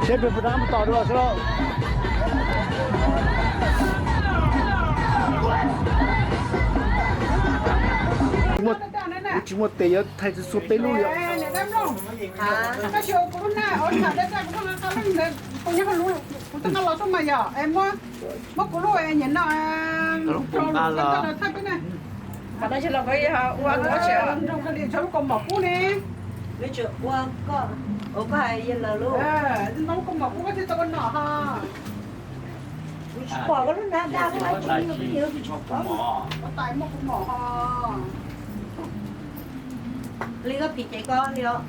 Seb peb puas tau mus tom dua xwb lauj. Kuv tsis muaj tes yuav thaij txhua peb lub li. Muab kuv lub nyiam no, nrog nqi li tso lub kaus mom kub ne. Lub tseem ua koj, ua koj hais yog lawv lub. Lub kaus mom kub koj thiaj tau ua nom ho. Kuv tsis pom koj lub nab dab lub ab tsi, kuv tais muaj kaus mom ho. Li koj phim ces koj li os.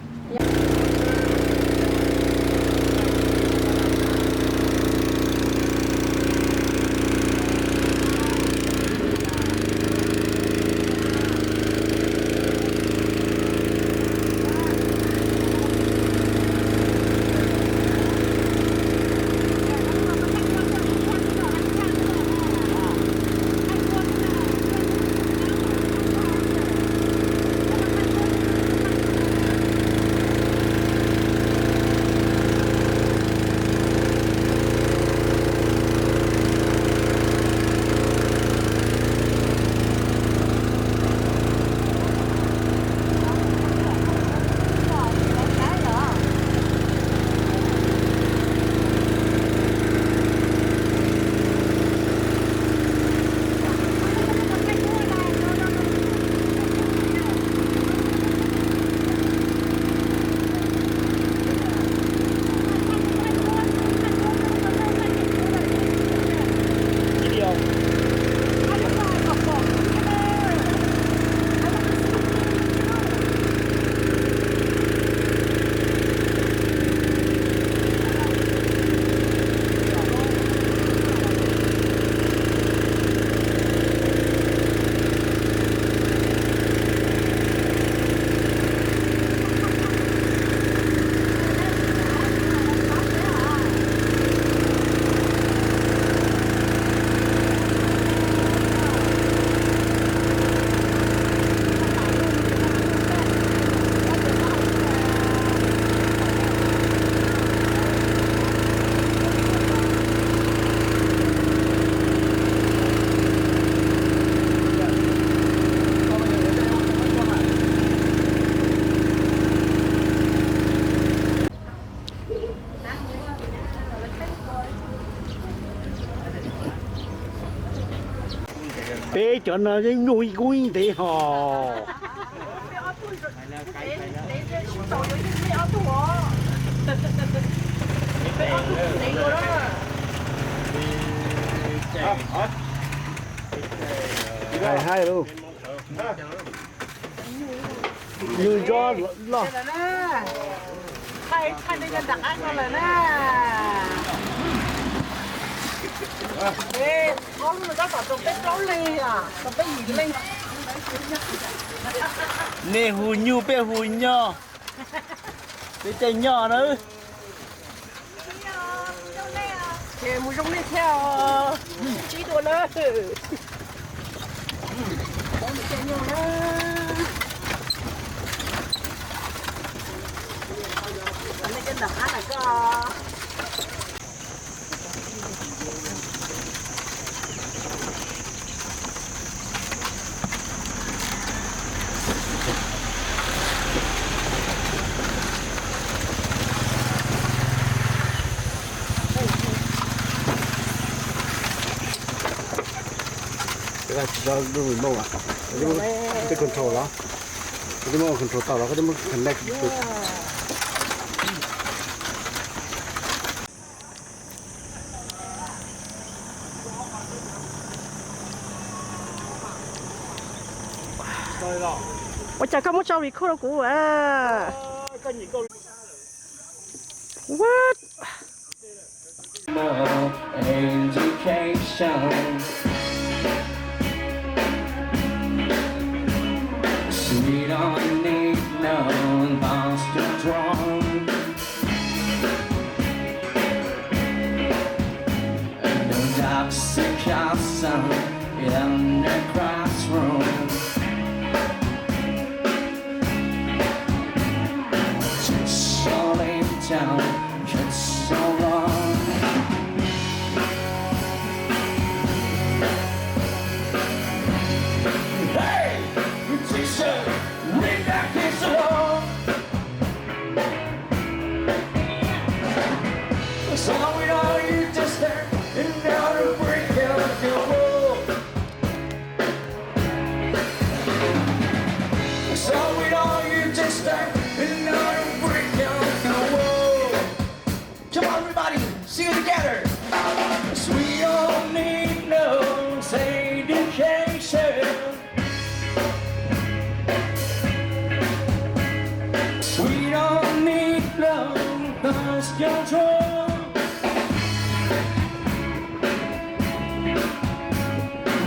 Peb cov no yeej nyuj ib kub ib ntev hos. Hais haib lauj. Nyuj ntsov loj. Nej hu nyuj peb hu nyoj, peb caij nyoj na. Ces mus zoo nej thiab os, sib dua na. Tsis tau remote, koj twb control los, koj twb muab control tau los, koj twb muab connect. Ua cas koj muab tso record rau kuv a? What? Education. Sweet on need no thoughts to drown. No dark sarcasm in the classroom. Just so little, just so long. Hey, teacher, read that piece along. So we know you just stand another brick of your wall. So we know you just stand another brick of your wall. Come on, everybody, sing it together. 'Cause we don't need no education. We don't need no thought control.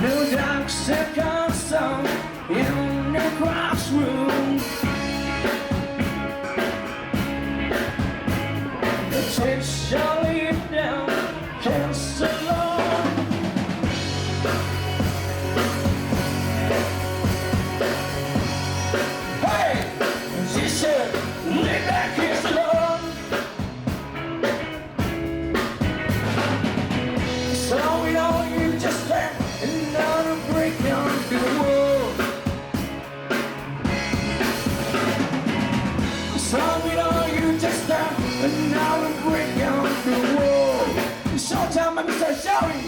No dark circumstance in the classroom. Teacher, leave them kids alone. Hey, teacher, leave that kids alone. So we know you just stand another brick on the wall. So we know you just stand another brick on the wall. It's showtime, Mister Joey.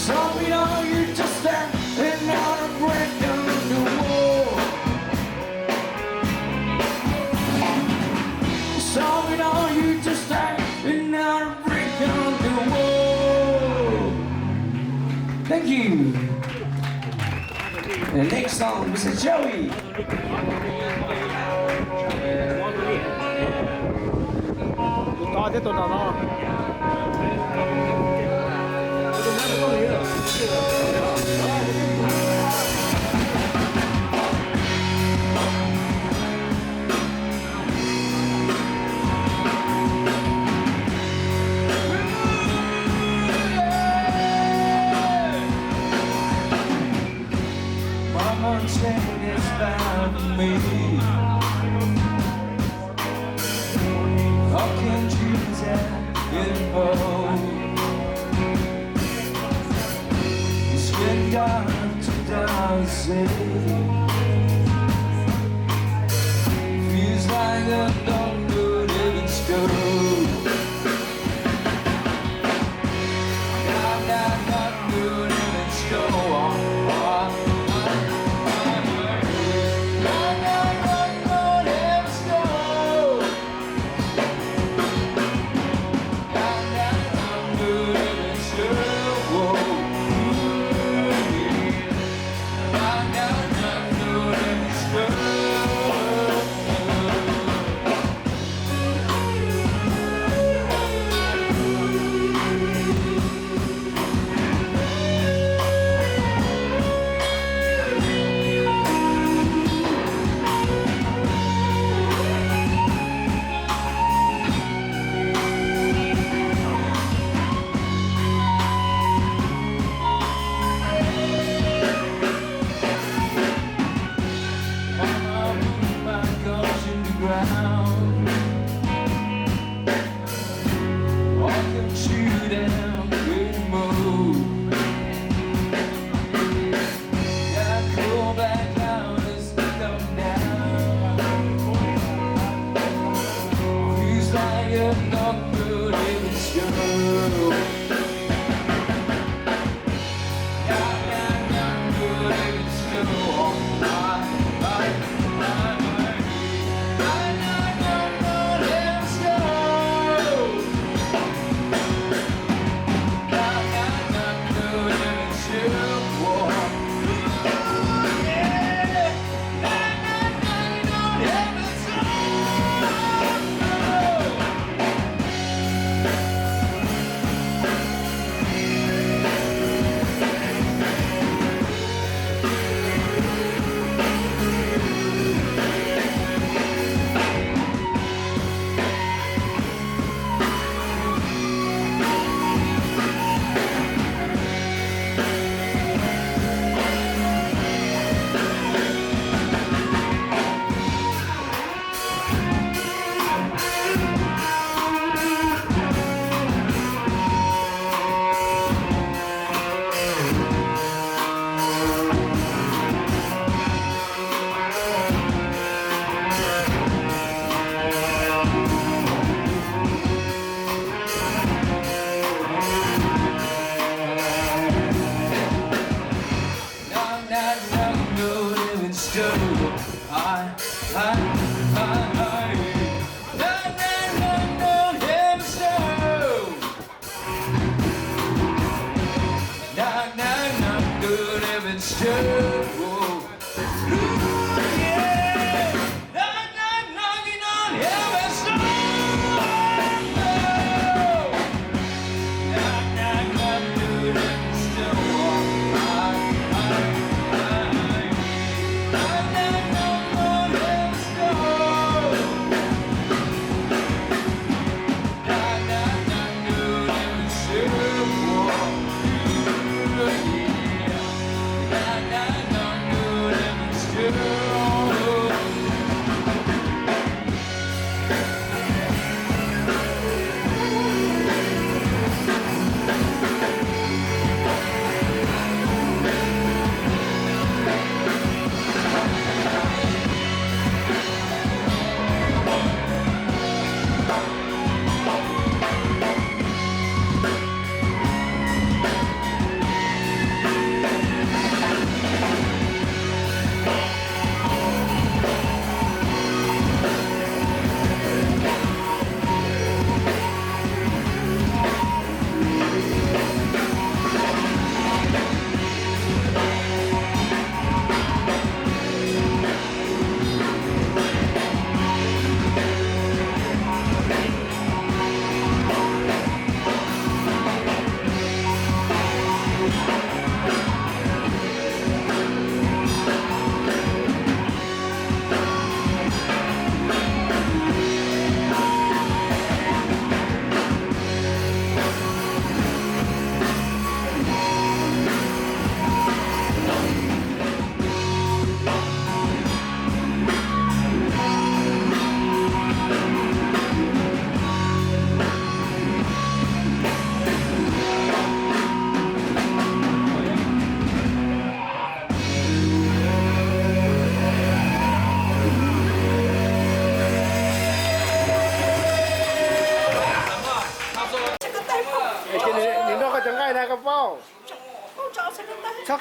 So we know you just stand another brick on the wall. So we know you just stand another brick on the wall. Thank you. The next song, Mister Joey. Thiab tus nram no. Mama, take this back from me. How can you tell it all? It's been dark to dancing. Feels like a long living school.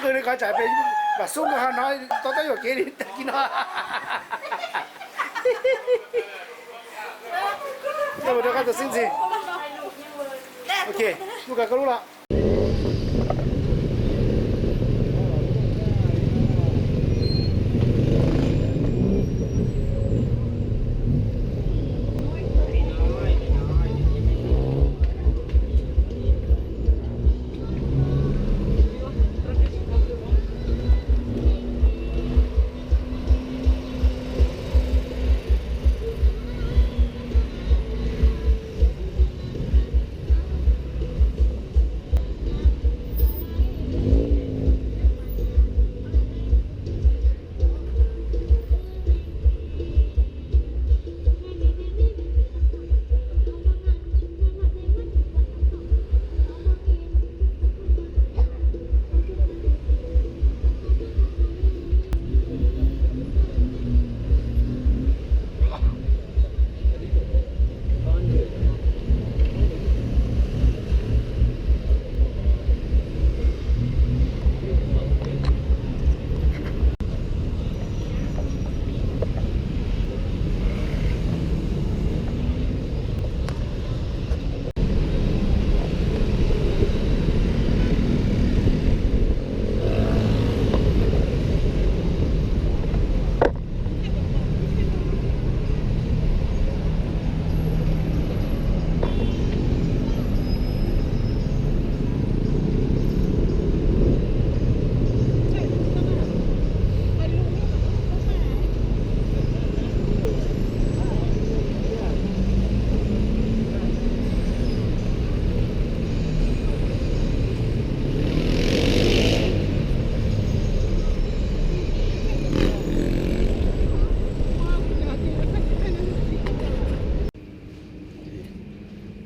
Li qhov tsam pem Vam Xub nkawd ho hnov tau tab yam kev li tag kis no. Yog mus rau qab tus xeeb ntxwg. Ok, mus kawm koj lub los.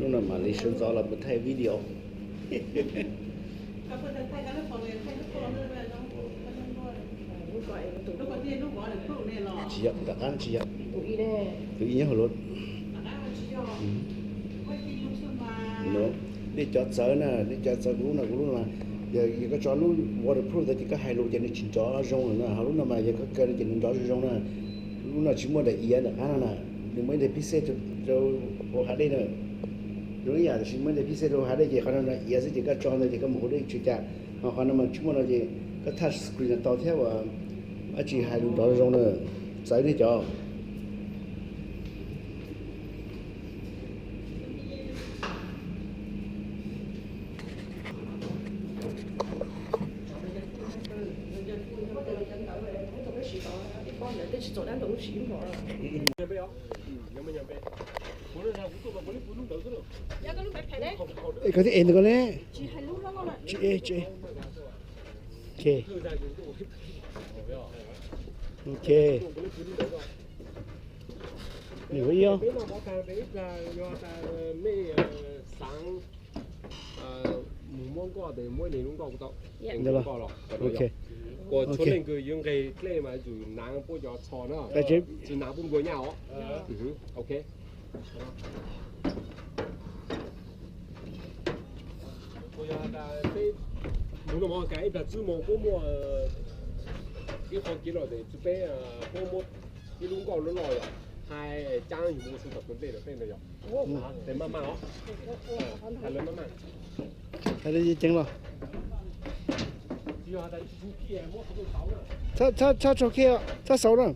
Hnub no mam li sawv ntxov los mus thaij video. Tsis yog, tom qab tsis yog. Tus ib nyob hauv lub. Nej cov txawv na, nej cov txawv kuv lub no, kuv lub no, yog koj tso lub waterproof ntawd ces koj hais lus ces nws tsis nrov zoo lawm na. Ho lub no mas yog koj kaw no ces nws nrov zoo zoo na. Lub no tsis muaj daim iav ntawm qab no na, nws muaj ib daim pixel rau hauv hav dej na. Zoo ib yam tab sis muaj ib daim pixel rau hauv hav dej ces qhov no no iav xwb ces koj tso ntawd ces koj mus hauv dej tsis ua cas. Ho qhov no mas tsis muaj no ces koj touch screen no tau thiab uas dab tsi hais lus nrov zoo na, txawv nej cov. Koj thiaj es ntawm koj ne. Tsis es, tsis es. Ok. Ok. Ntawm peb no mov tag peb ib plag yog tas mej xaav mus muab nkoj tes muab ib leeg lub nkoj kuj tau. Nkoj los, kuas tshuav leej kws yuav nqeg dlej mas yus naav puab cov tsho na, tsis naav puab nplua nyaj os. Ok. Kuas yog tas peb mus noj mov tas ib plag tswb moos puab muaj ib qho kev lom zem tswb peb puab muab ib lub nkoj loj loj yog hais caab yug mus ua su tom kuv dlej lawm tej ntawd yog. Tes maj maj os. Hais lawv maj maj. Hais lawv ceev los. Txhob tshau kiag, txhob xauv na.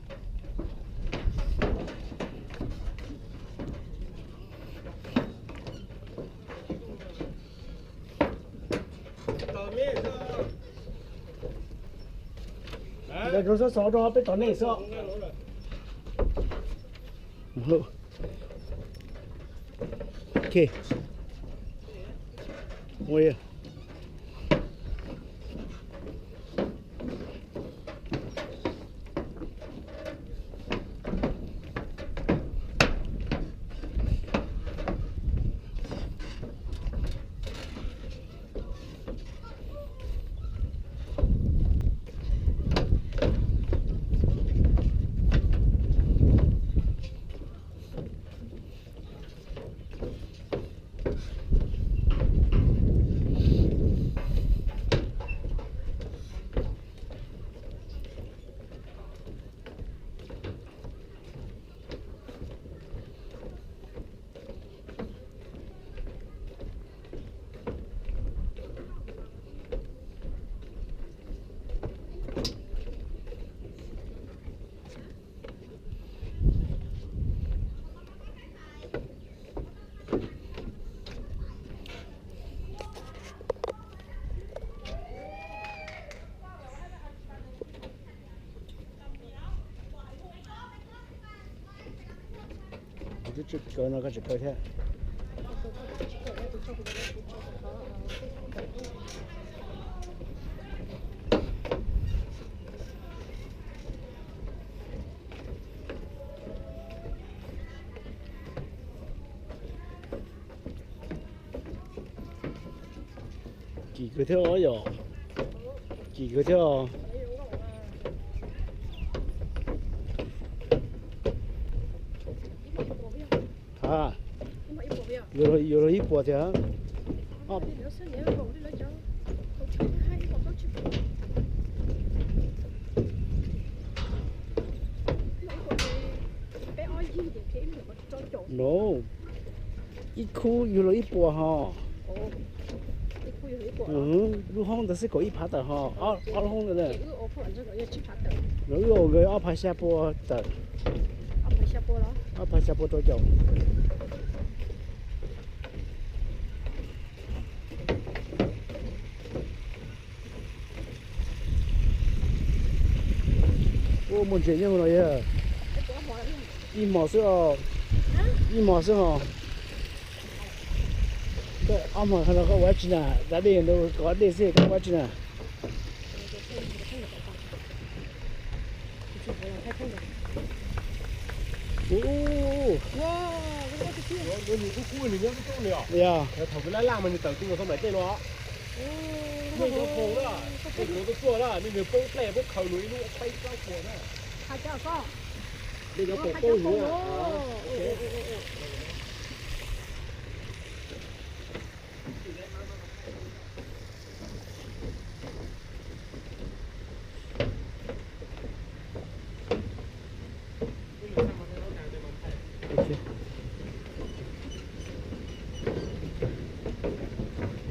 Nkawd rau sab xov rau peb tom nej xwb. Ok. Twb tsis kaw no koj tsis kaw thiab. Kim kawg thiab os yom. Kim kawg thiab os. Ha, yuav los ib puas thiab. No, ib khub yuav los ib puas ho. Lub hoob ntawd xwb kaum ib phav tawm ho, ob lub hoob ntawd. No wb ua nkawd ob phav xya pua tawm. Ob phav xya pua rau caum. Ua muaj ntses nyob no yog ib hmos xwb os. Ib hmos xwb ho. Ob hmos no koj ua dab tsi na? Da dej ntawd kom dej xwb koj ua dab tsi na? Yog. Thaum laj laj mas nws tawm ti los tau nplaim tej no. Nej cov phoom na, nej cov tuaj tuaj na, nej nws poob dlej poob khaws nws ib lub peb plaub puas na. Nej cov phoom poob huv.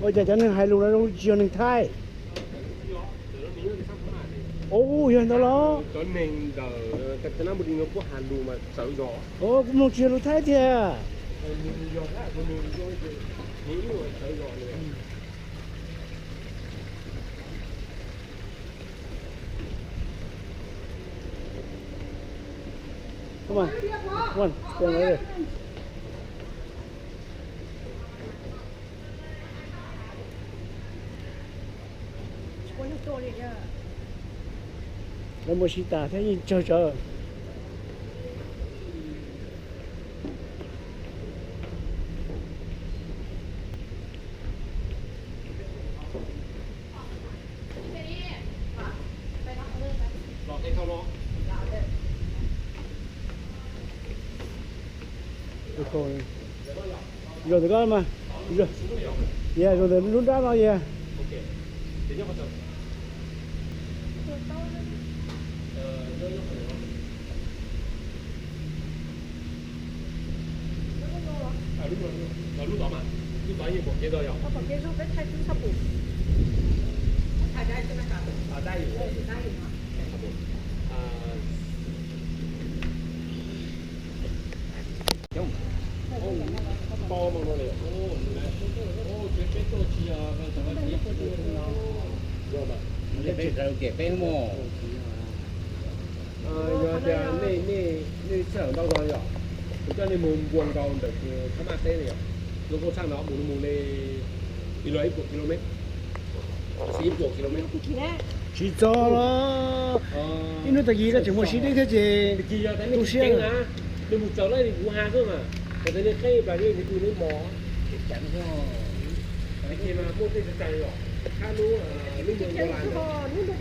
Ua cas cov neeg hais lus no zoo tsis yog neeg Thaib? Ub, yog ntawd los? Cov neeg ntawm Canada no kuj hais lus mas txawv zos. Kuv mloog tsis yog lus Thaib tiag. Lawv mus sib tas thiab yeej tsawg tsawg. Zoo ntawm koj mas, yog zoo ntawm lub nrab no yog. Yog tias nej sij hawm ntau zog yom, kuv coj nej mus npuas nkaus ntawm Thab Maj teb no yom, lub qub tshaj no mus mus li ib puas kilómetr, ib puas kilómetr. Tsis txog los, ib hnub tag kis koj tseem muaj siab deb thiab ces tu siab. Nej mus txawm lawm kuv hais xwb mas, txawm tias nej qheb plas nej tus nej mos. Muaj tej tseem yom, hab lub lub mus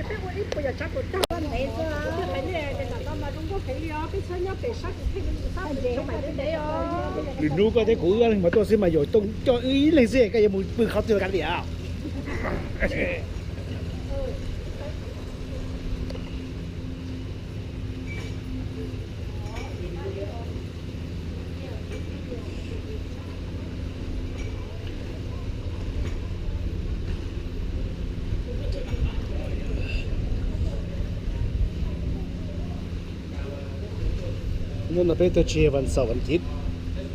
Lwm hnub koj thiab kuv wb ob leeg mas tuaj xwb mas yuav coj wb ib leeg xwb koj yuav mus pw qhov twg kav liam. Hnub no peb tuaj tsis yog vas xaum vas thiv,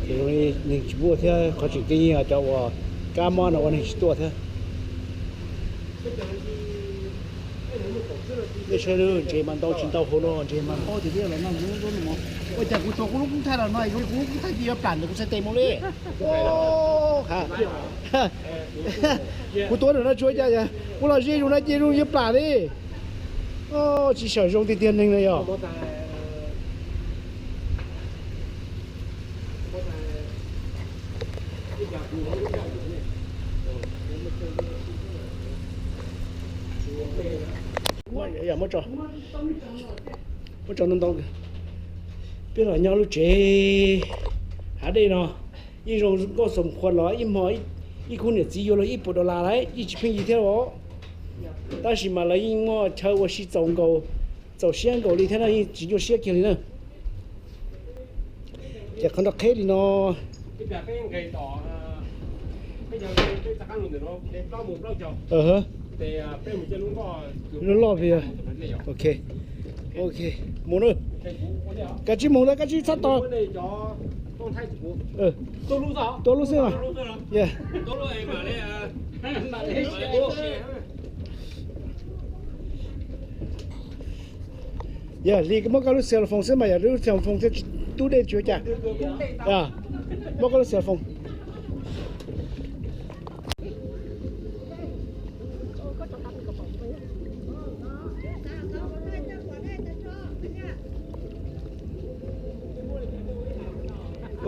ces zoo li neeg tsis muaj thiab qhov tseem ceeb yog cov uas kab mob no ua neeg tsis tuaj thiab. Nej saib ntses mas ntau tsis ntau hauv no, ntses mas pob tiag tiag los noj hnub no. Ua cas kuv tuav kuv lub koob thaij los no zoo li kuv lub koob thaij ces yuav plam ntawm kuv sartej mus li. Kuv tuav ntawm no tsis ua cas, kuv los ze zus no ces zoo yuav plam li. Tsis sawm zoo tiag tiag neeg na yog. Muab tso ntau ntau. Peb los nyob lub tsev hav dej no, yeej zoo nkauj xoo qhuav los ib hmo ib khub niam txiv yuav luag ib puas dollar lawm, yeej tsis pheej yig thiab os. Tab sis mas lawv yeej muaj chaw ua si txaus nkaus, txaus siab nkaus li thiab no, yeej tsis nyuaj siab kiag li na. Ces qhov nrog qheb li no. Loj loj vim, ok, ok, mus na. Kav tsij mus na, kav tsij txhob tos. Tua lub xwb mas. Yog li muab koj lub xyel foos xwb mas, yog lub xyel foos thiaj tsis tub dej tsis ua cas. Muab koj lub xyel foos.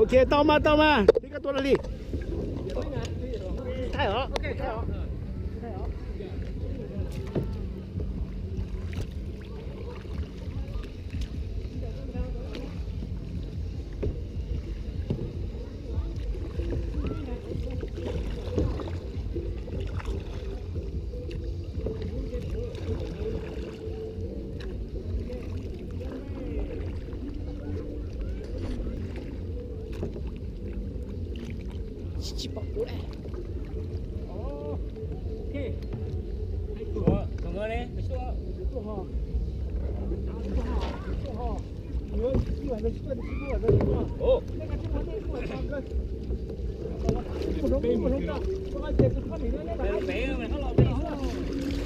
Ok, tau mas, tau mas, li koj tua li. Tsis pom kuv lawm.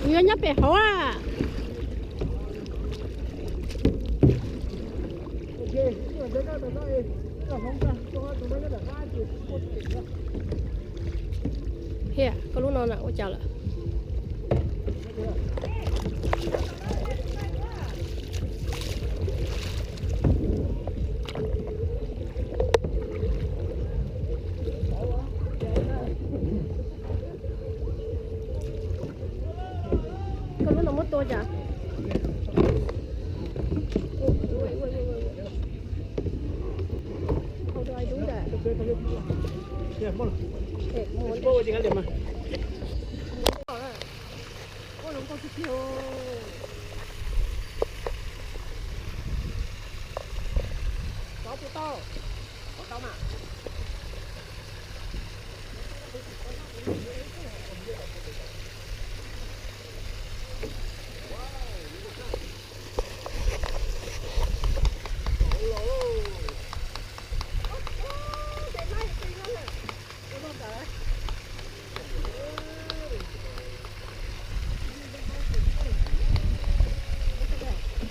Kuv yuav nyob pem hauv a. Hiaj, koj lub no na ua cas lawm? Koj lub no muab tua cas?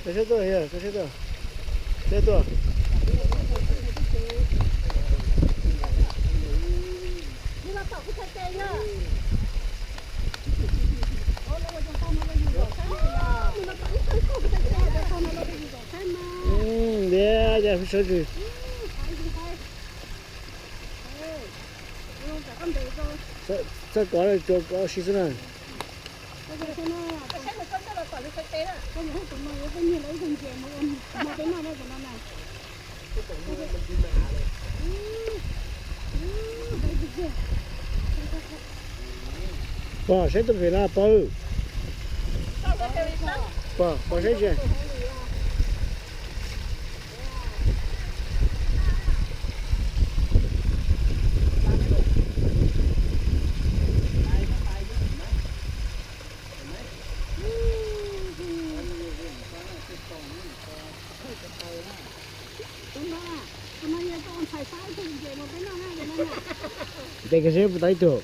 Koj saib tuaj, koj saib tuaj, saib tuaj. Ntiav cas sawv tsis txawj kov, tsuas kov si xwb na. Pog saib tus pem no pog. Pog, pog saib tsis. Ntes koj saib puas tau ib tug.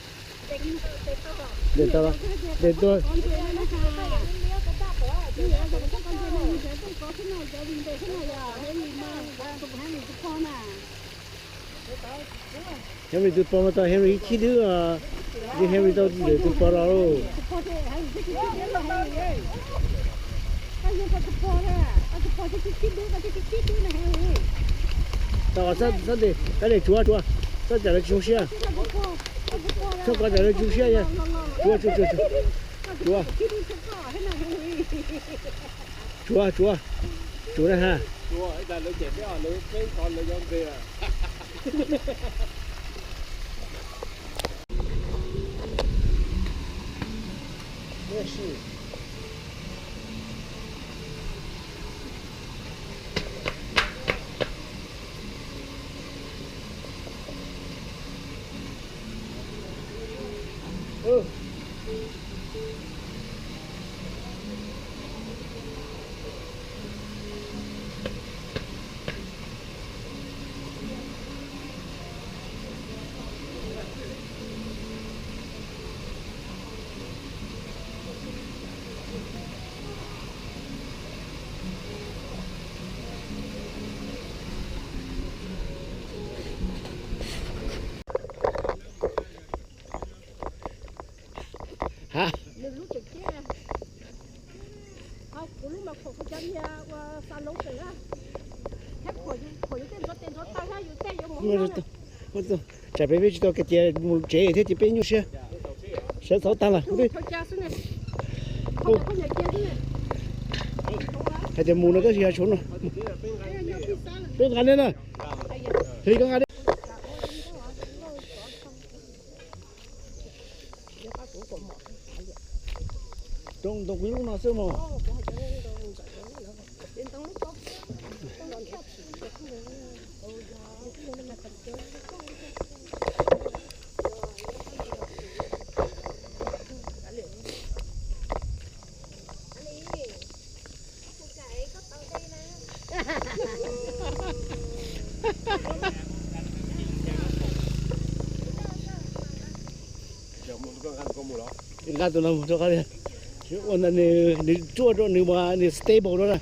Ntes tau, ntes tau. Henry tus pog mas tau Henry ib chib dwb, li Henry tau ntawm tus pog los lauj. Tau, Sunday, koj niam tsuav tsuav, txhob tsam lawv tsis zoo siab. Txhob kov tsam lawv tsis zoo siab. Tsuav, tsuav, tsuav, tsuav. Tsuav, tsuav, tsuav na ha. Ha. Tsam peb peb tsis tau kiag tias mus tsev thiab ces peb nyuaj siab. Sawv txhaum tag lawm. Hais tias mus no tab sis yog tshuav no. Peb nqa nej na. Hli koj nqa nej. Rau ntoo kuv lub no xwb mog. Nqa tus no mus rau qhov, ua ntawd nws ruaj rau nws, nws stable rau na.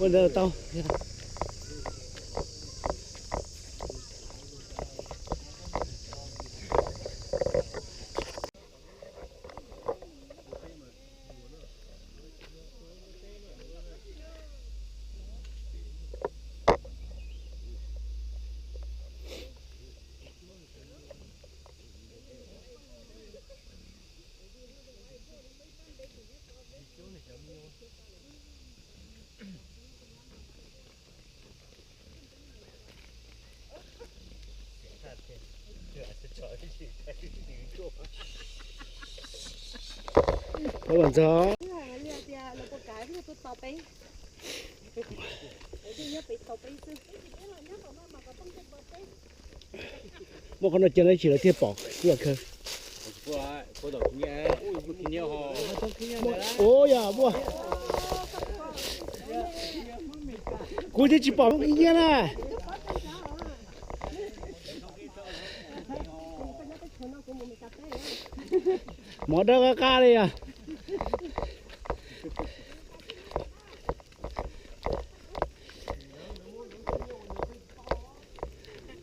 Ua ntawd tau. Ntxog. Muab qhov no cia no ib chim lawv thiaj pom ib yam kawg. Ua yog muaj, kuv twb tsis pom Hmoob Khib Nyiab na. Mov dawb qab qab li os.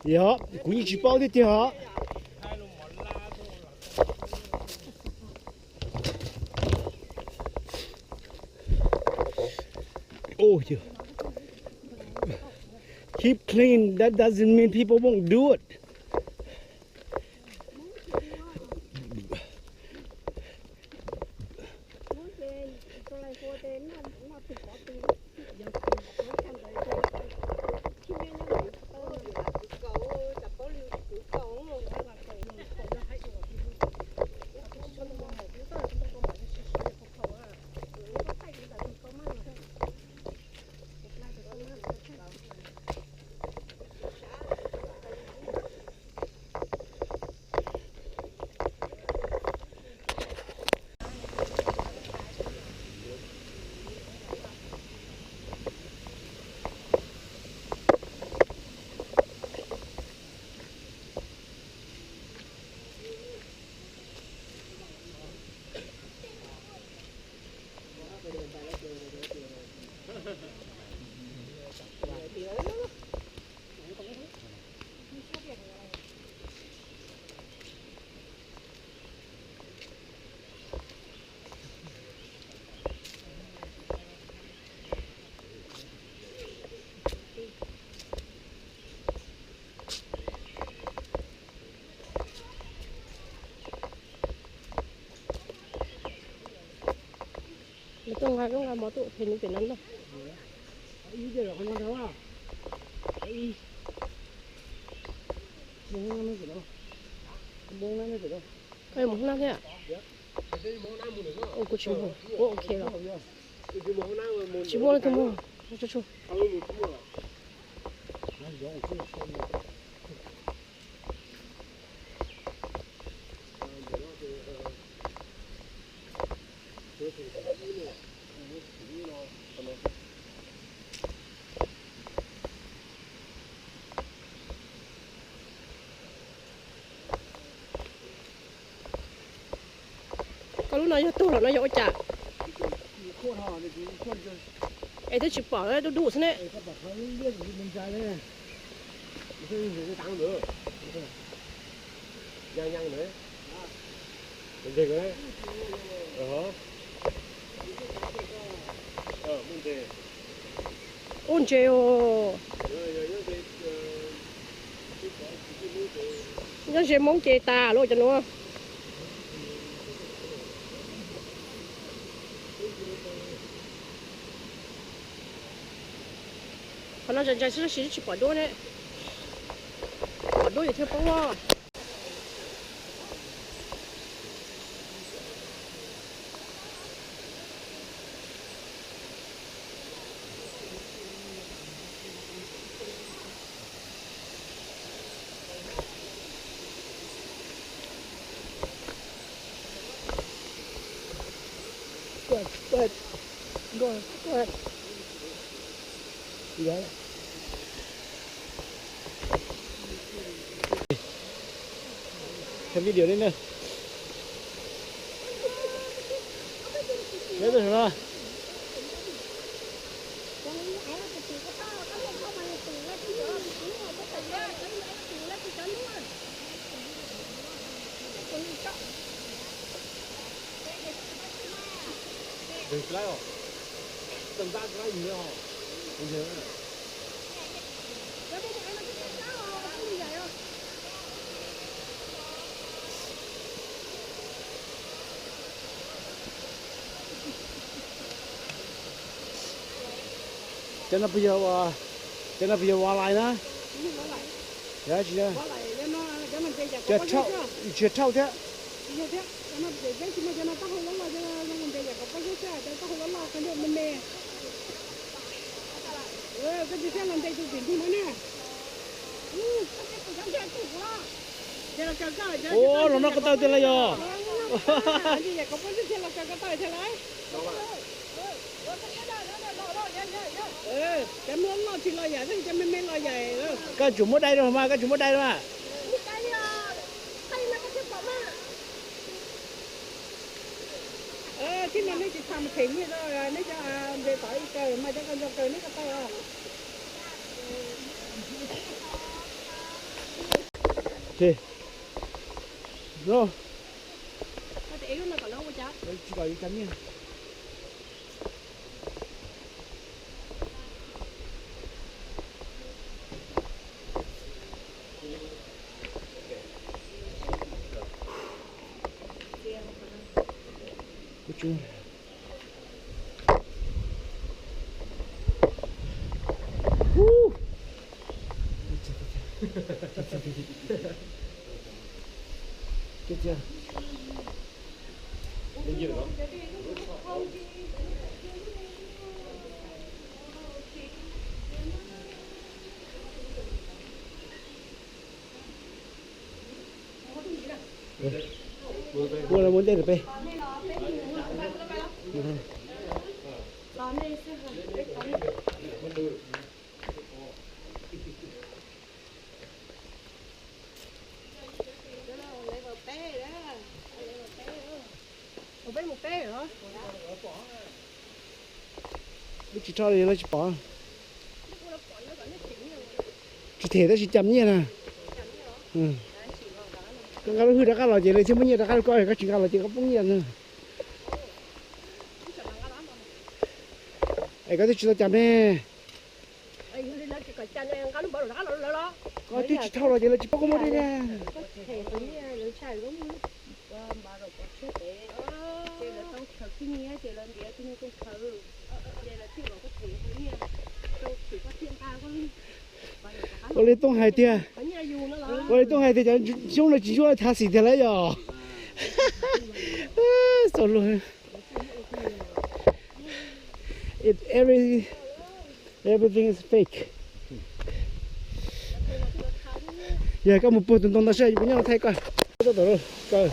Yog, kuv yeej tsis paub tiag tiag os. Oh, yeah. Keep clean, that doesn't mean people won't do it. Lawv tuaj nqa, tuaj nqa mov tuaj phem nws pem no na. Koj yuav mus hoob nab thiab? Kuv tsis mus, kuv ok lawm. Tsis muaj leej twg mus. Koj lub no yog tuag los no yog ua cas? Es twb tsis pom, dub dub xwb ne. Ub, ntses os. Nyob ze Hmoob ces tas lawm cov nuav. Qhov no ntshai ntshai xwb tab sis tsis pom duab ne. Pom duab yus thiaj paub loj. Video li na. Nyob rau saum no. Cov no puas yog, cov no puas yog walleye na? Yog tsis yog? Cov rhauj, tsis yog rhauj thiab. Ua, los no ko taw tiag los yog? Koj tsum muab dai rau mas, koj tsum muab dai rau mas. Tib no neb tsis txha mus them nyiaj rau neb cov npe tom ib kaw mas cov ko nco kaw neb ko taw os. Tsis kom yus cov nyiaj. Kuv tsis Ua los ua ntej lawm peb. Peb mus peb lawm. Wb tsis rho li lawv tsis pom. Tsis them tab sis cam nyiaj na. Koj nqa lub hwj rov qab los ces lawv thiaj muab nyiaj rov qab rau koj, koj tsis nqa los ces koj poob nyiaj na. Es koj twb tsis tau cam ne. Koj twb tsis thauj los ces lawv tsis pub koj muab dej na. Ua li Tooj hais tiag, ua li Tooj hais tiag cov xyoob no tsis ntsuab thav xim tiag lawm yog. Txaus luag. It every everything is fake. Yog koj mus puag tus ntoo ntawd seb puas nyob no thaij koj. Tau tom kaw.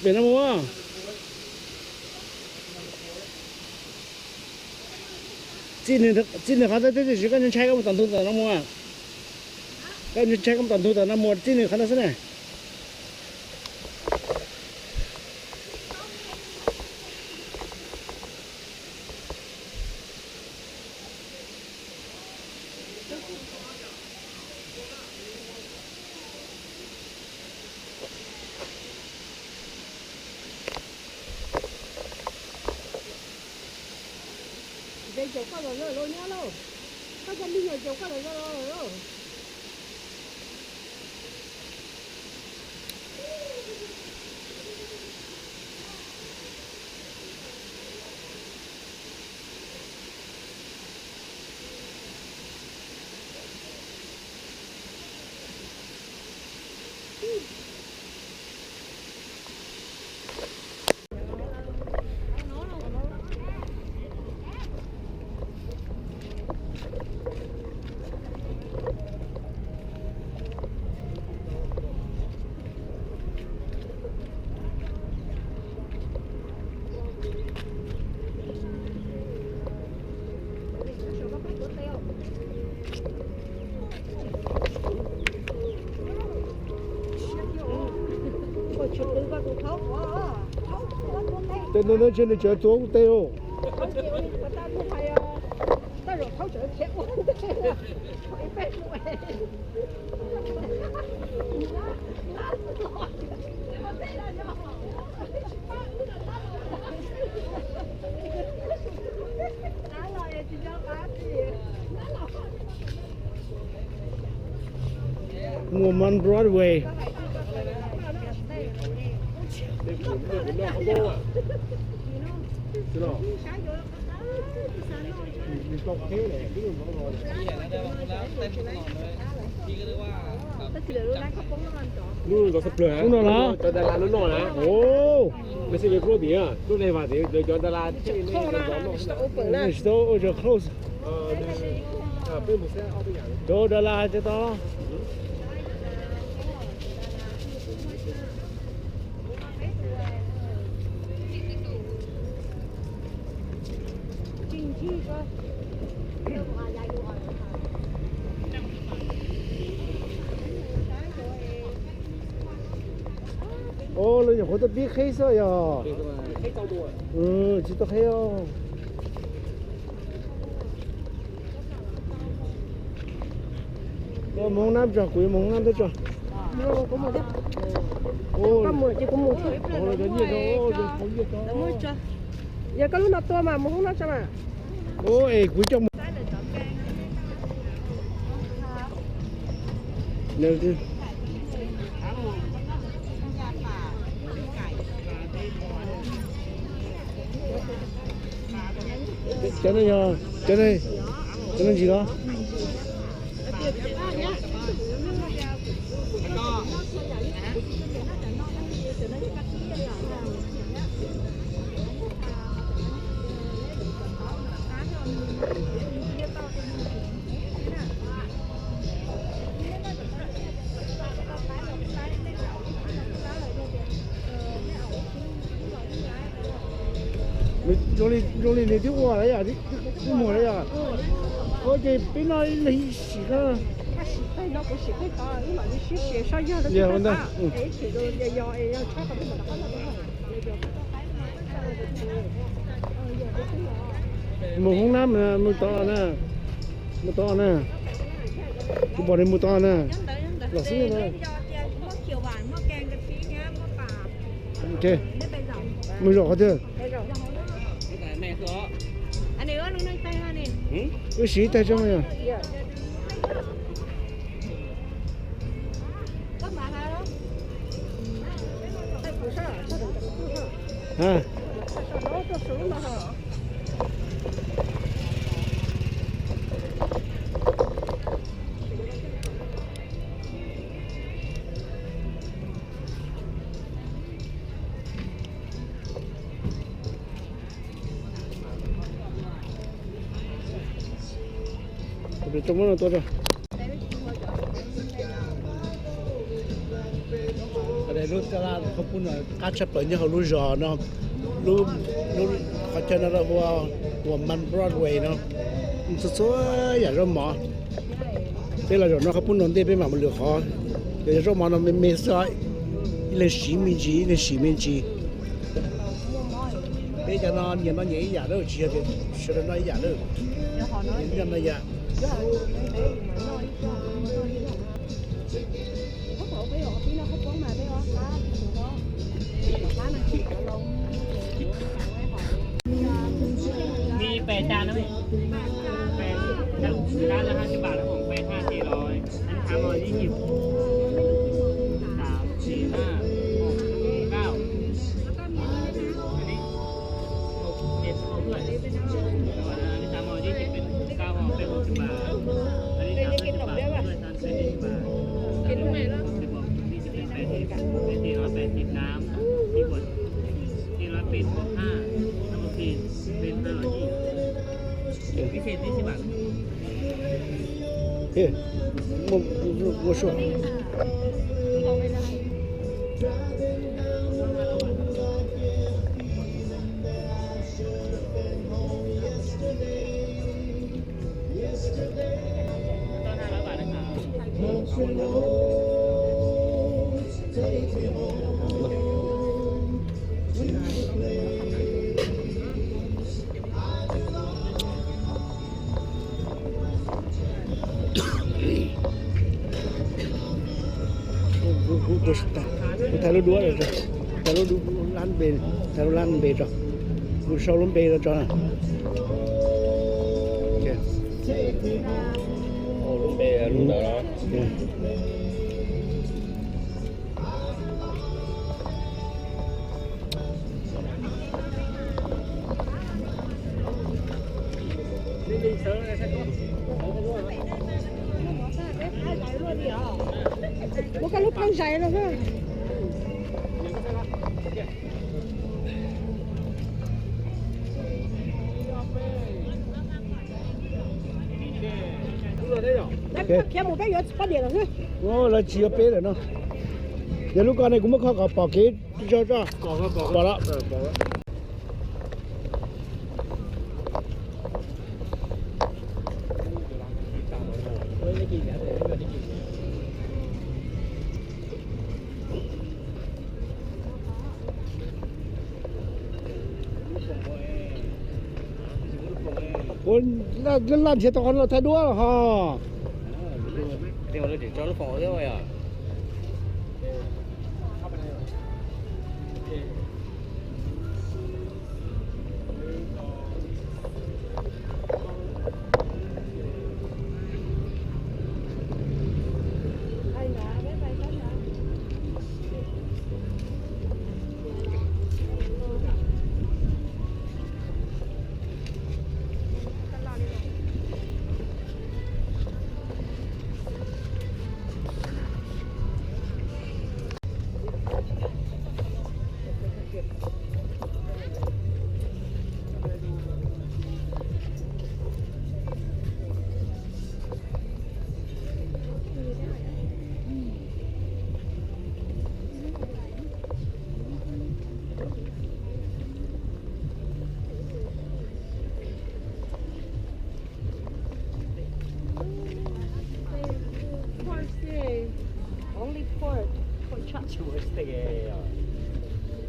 Pem no mus. Txij nws qhov ntawd tiam sis koj ntshai koj mus tom ntug ntawm no mus. Koj ntshai koj mus tom ntug ntawm no mus txij nws qhov ntawd xwb na. Ntes caum koj los lawm lauj nyab lauj. Koj cov me nyuam caum koj los lawm lauj. Tej no nws tseem tuav kuv tes os. Muaj man Broadway. Lub no los? Lub no na. Lub no vas thiv lawv cov Dalas. Tsis tau, cov close. Cov Dalas cov tod. Os, lawv nyuam qhuav tuaj pib qheb xwb yog. Tsis tau qheb os. Mus hoob nab tso, kuv yuav mus hoob nab tso. Yog koj lub no tua mas mus hoob nab tso mas. Es kuv coj mus. Cov no yog, cov no, cov no ntsis los. Zoo li, zoo li nws twb ua lawm yom, twb muag lawm yom. Ua ces peb noj ib leeg ib sim ko. Mus hoob nab, mus tod na, mus tod na. Kuv pom nws mus tod na, los xwb na. Mus zaum qhov twg? Wb siv ib tag tso. Lub qab tshaj plaws nyob hauv lub zos no, lub, lub qhov chaw no ua, ua Man Broadway no, txhua txhua yam zaub mov. Peb los zaum no qhov pub no ntej peb mam mus lwm qhov. Yog zaub mov no me me xwb, ib leeg siv me ntsis, ib leeg siv me ntsis. Peb cov no nyias noj nyias ib yam lawm, tsis yog tias sawv daws noj ib yam lawm. Nyias noj nyias yam. Mi pes cag na, pes cag lawm hai mươi ba, lawm pes hai triệu rồi, anh thắng rồi chứ nhiều. Tám, chín, ba, một, gáu. Một, chín, một, mười. Rồi, anh thắng rồi chứ nhiều, pes gáu, pes một triệu ba. Anh thắng hai triệu ba, pes hai triệu ba. Pes một, pes hai triệu ba. Pes hai triệu ba, pes hai triệu ba. Ib puas, ib los pes puas phaj, ib los pes, pes phaj los yim. Ib txhia tib txhia vam. Ua sua. Kuv thaij lub duab, thaij lub lab npe, thaij lub lab npe tso. Kuv sau lub npe tso. Lub npe, lub ntawd los. Muab koj lub plhaub zais no. Khiav mus peb yuav tsis pab diam lawm xwb. Lawv tsis yuav peb lawm no. Yog lub ko ne kuv muab kho kom pom kev tso tso. Pom lawm. Ua, laj nrhiav tau qhov no thaij duab ho.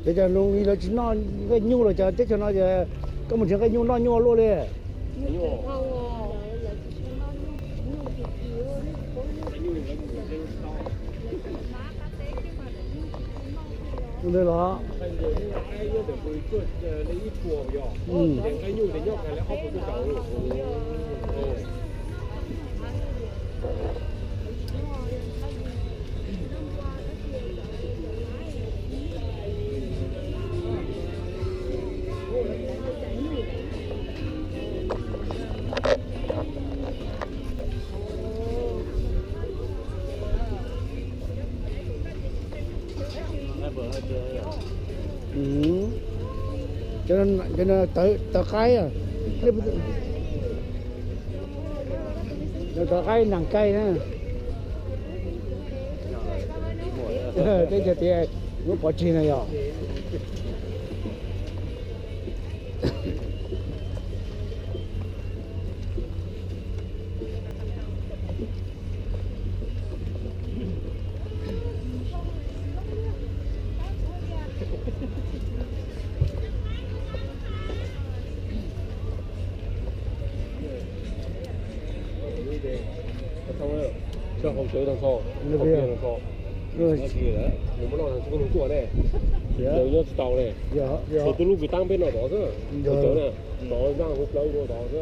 Ces cas zoo li lawv tsis noj nqaij nyuj los cas, teb chaws no ces koj mus nrhiav nqaij nyuj noj nyuaj luaj li. Ntawd los, Cov no tawv qaib, tawv qaib nag kai na. Teb chaws tias muab pov tseg no yog. Tso hauv tsawv tag nrho, nws muab loj tag nrho tuaj ne, nws nyob tsis tau ne. Tshuav tus lub kws tab peb no tod xwb, tsawv na, tod naj hu plaws dua tod xwb.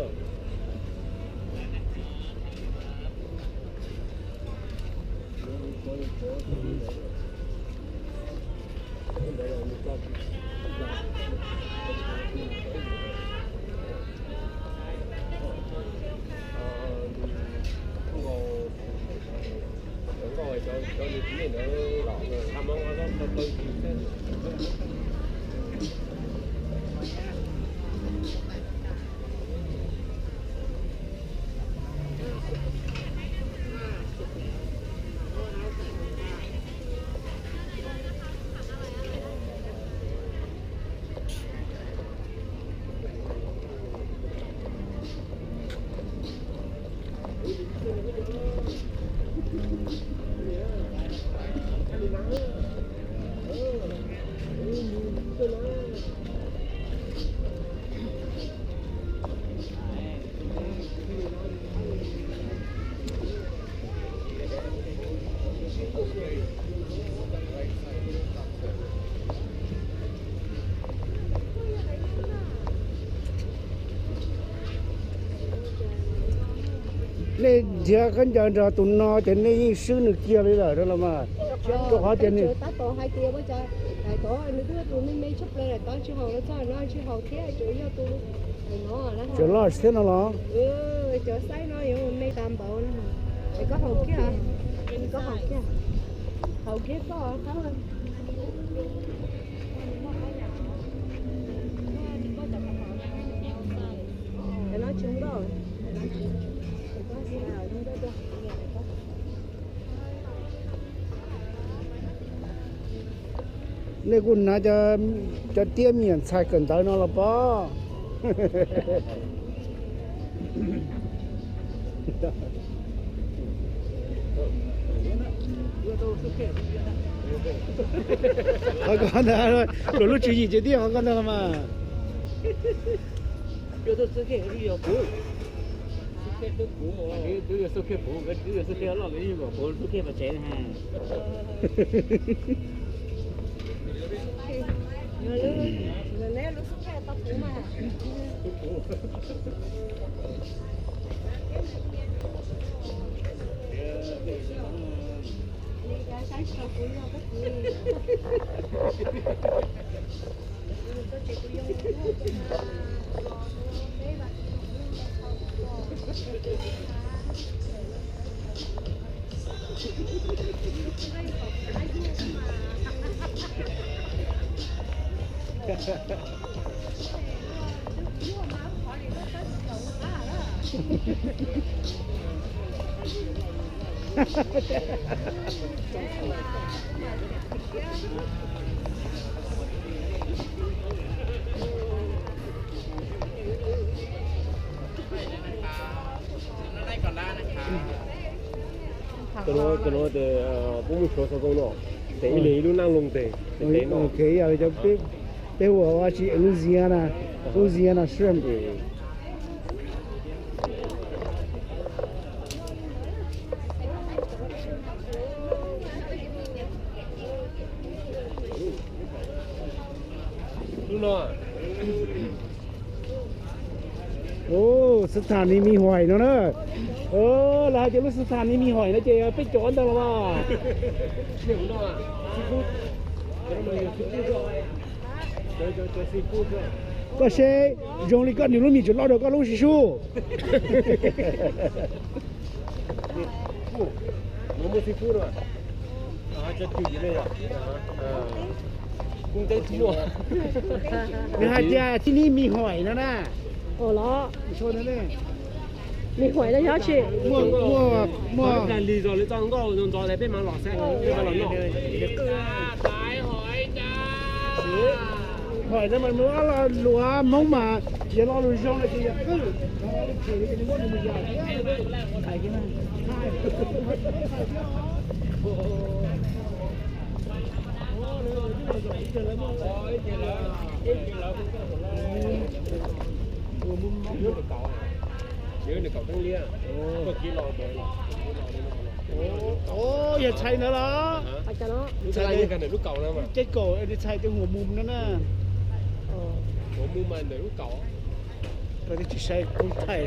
Nej nrhiav khaub ncaws nrog tus no ces nej yeej swb nws kiag li lawm no los mas. Rau qhov tias nws tab tom hais tias ua cas tais tod nws twb yog tus me me tshaj plaws lawm, tod tsis haum los txog no tsis haum thiab, tsuas yog tus tseem loj thiab no los. Cov xaib no yuav me tas npaum no. Es koj haum kiag, koj haum kiag, haum kiag koj. Cov no tsis nkauj. Nej kuj hnav cov tiab me nyuam ntxhais kawm ntawv no los pob. Qhov ko ntag, luag lub tswv yim ces tib qhov ko ntag los mas. Cov no ces puab muaj tshuav xov tooj no. Tes ib leeg ib lub neej loo tes. Ok, yog li cov peb, peb hu ua si Louisiana, Louisiana shrimp. Xab thas ni mi hoim no na. Lawv hais tias lub xab thas ni mi hoim no ces peb cov ntawd los mas. Koj seb, zoo li koj nws lub mis tseem loj dua koj lub sib sub. Nws hais tias tib nib mi hoim no na. Ua los, mi hoim no yog tsi? Muaj, muaj, muaj. Lig zog lawv txoj nkauj ntxov ntxov peb mam los saib, peb mam los noj. Hoim no mas nws ob lo lus Hmoob mas yog lo lus zoo no ces yog qwj. Yog txhais ntawd los? Txhais, ces kaum txhais tej huam mus no na. Koj twb tsis saib kuv thaij.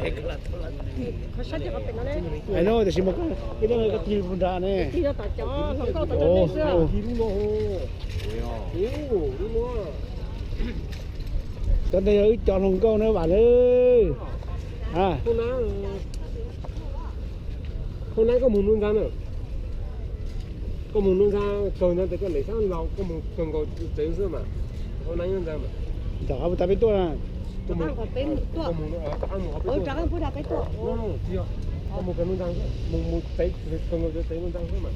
Hais no tiam sis mas koj tig puag nrad ne. Cov ntawd yog wb cov hluas nkauj na vam na. Hoob Nab, koj mus nuj ntxag na. Koj mus nuj ntxag kawg ntxag tes koj lem sab laug koj mus kawg nkaus tsev xwb mas. Hoob Nab nyob ntxag mas. Rov qab puag ta peb tuaj na. Rov qab mus qhov peb tuaj. Tsis yog, koj mus kawg nuj ntxag xwb, mus mus tsev kawg nkaus cov tsev nuj ntxag xwb mas.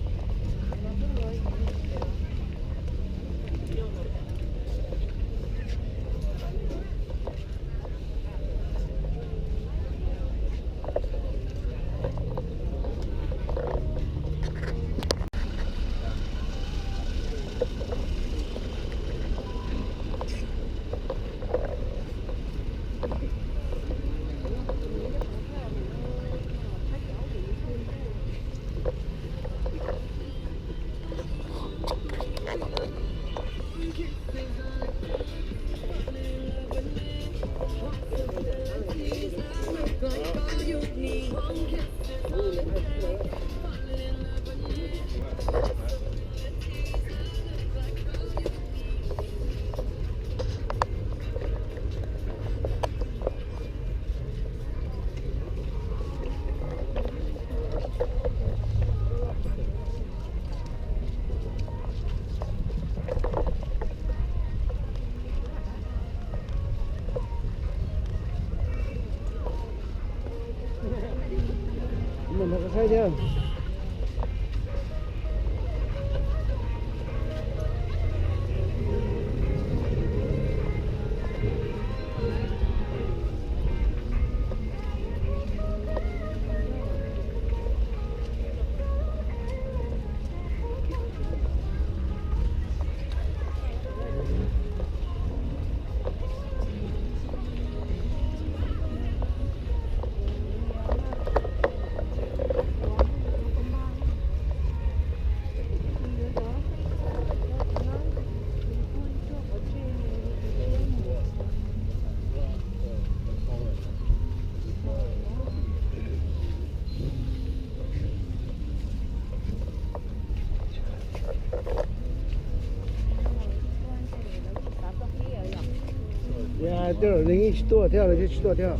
Tej zaum nws yeej tsis tuaj thiab, nws yeej tsis tuaj thiab.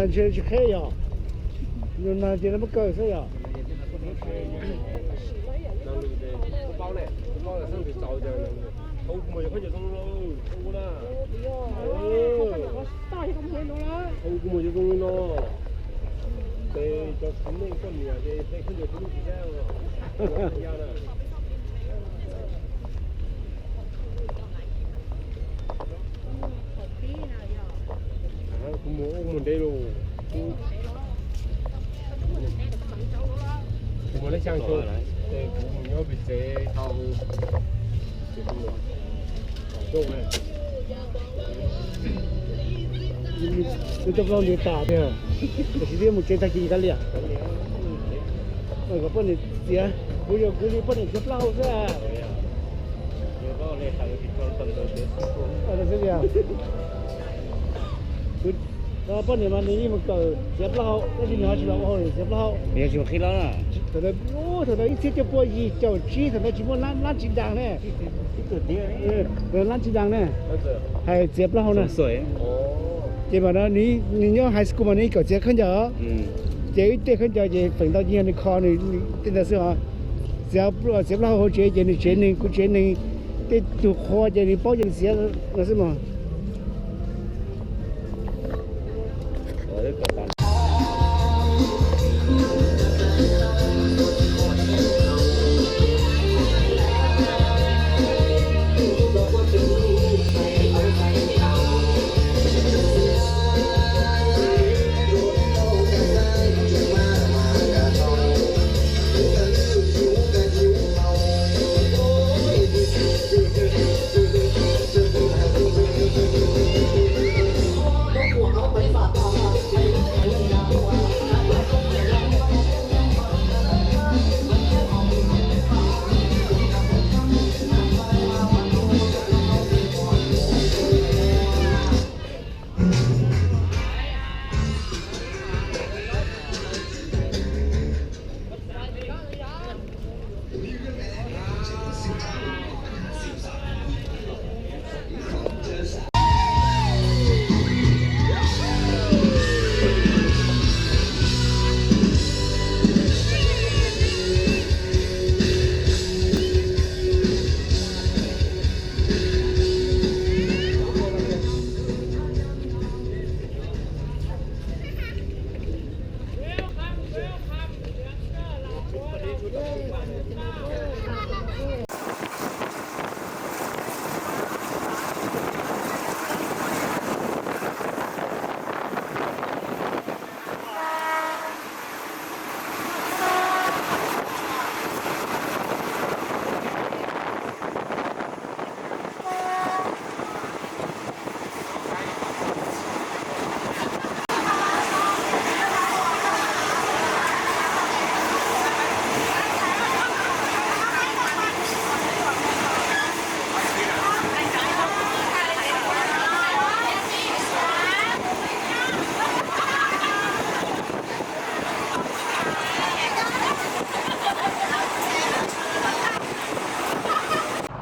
Ntshe tsis qheb yog, ntshe muab kaw xwb yog. Kuv mus yog khaub ncaws zoo li no. Ces cov kuv neej koj niam ces tej khaub ncaws kuv yeej tsis saib. Ya na. Mus ua mus ntev los, kuv mus leb xyaa tso, kuv mus nyob pem tsev tau. Nws cov plaub ntiav tas tiag, tiam sis twb mus tsev tag kis kav liam. Kom poj niam txiav, kuv yog kuv li poj niam txiav plaub hau xwb. Poj niam mas nws yeej mus kawm txiav plaub hau, tab sis nws ho tsis los ua hauj lwm txiav plaub hau. Thaum ntawd ib txhiab cuaj pua yim caum tsib, thaum ntawd tsis muaj lab tsis daas ne. Lab tsis daas ne, hais txiav plaub hau na. Ces mas no nws nyob high school mas nws yeej kawm txiav khaub ncaws, ces ib tej khaub ncaws ces feem ntau ces yog nws kho nws tej ntawd xwb os. Txiav plaub hau hauv tsev ces nws tsev neeg kuv tsev neeg, tej tug qhua ces nws paub ces nws txiav no xwb mog.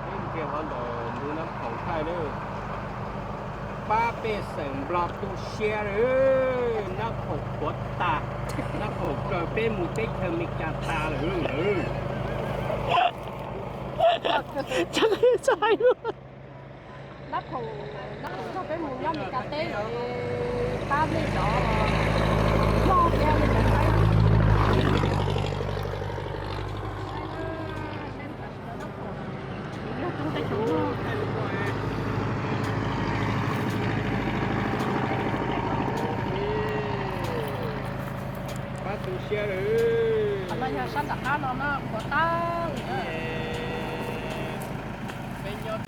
Peb mus kiag hov ntawm ntu Nab Phaum thaij lawm. Pab pej xeem Nplog tu siab lawm, Nab Phaum puav tas, Nab Phaum kaw peb mus teb chaws Amelikas tas lawm. Nab Phaum, Nab Phaum nrog peb mus nyob Amelikas teb lawm, pab nej cov nplog thiab nej cov Thaib. Pab tu siab lawm. Qhov no yog sab nram qab no na, puav tas lawm. Peb nyob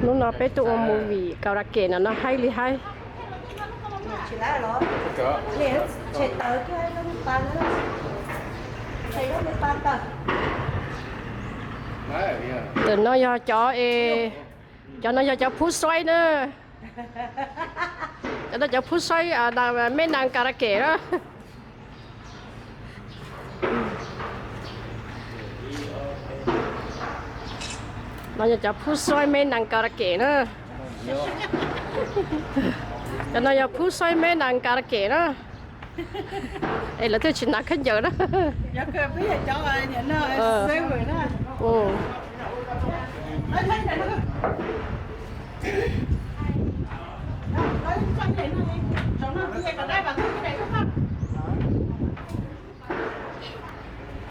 Hnub no peb tuaj ua movie karaoke no, no haib li haib. Ntawm no yog cov, cov no yog cov phub xuaib na. Cov no cov phub xuaib, me nas karaoke na. No yog cov phub xuaib me nas karaoke na. Cov no yog phub xuaib me nas karaoke na. Es lawv thiaj tsis hnav khaub ncaws na.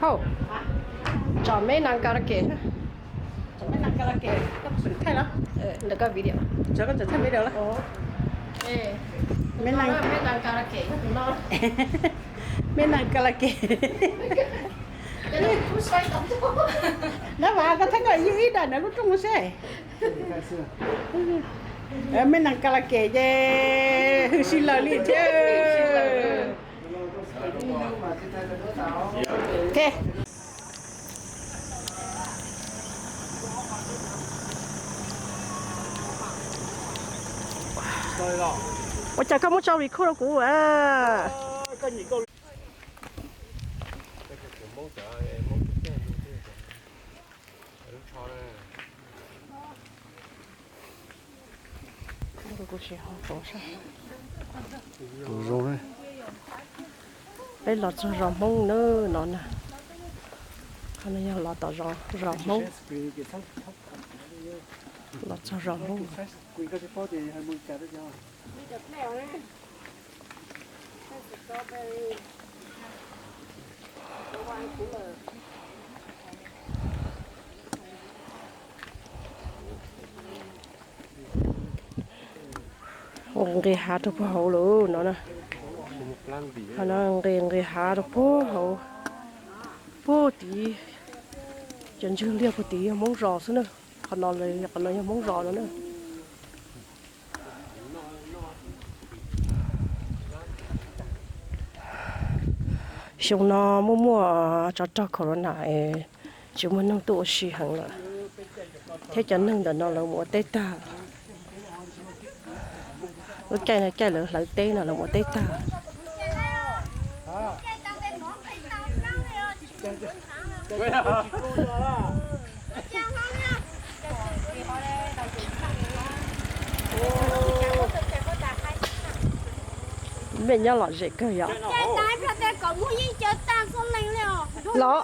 Hauj, tsom me nas karaoke. Ntawm koj video. Me nas karaoke. Nab mas koj thaij koj yug ib daim ntawm lub rooj seb. Me nas karaoke ces hwj si lawm li thiab. Ua cas koj muab tso record rau kuv a? Peb los txog zos Hmoob na no na. Qhov no yog los tom zos Hmoob. Los txog zos Hmoob. Nqis hav rau puag hauv lawm no na. Qhov no nqis nqis hav rau puag hauv, puag tid. Cov ntsuag liaj puag tid yog Hmoob zos xwb na. Qhov no, qhov no yog Hmoob zos no na. Xyoo no muaj muaj tsov rog corona es tsis muaj neeg tuaj ua si heev lawm, thiab cov neeg ntawm no lawv mus ua teb tag. Lub caij no caij lawv hlawv teb no lawv mus ua teb tag. Mej nyob lom zem kawg yom. Los,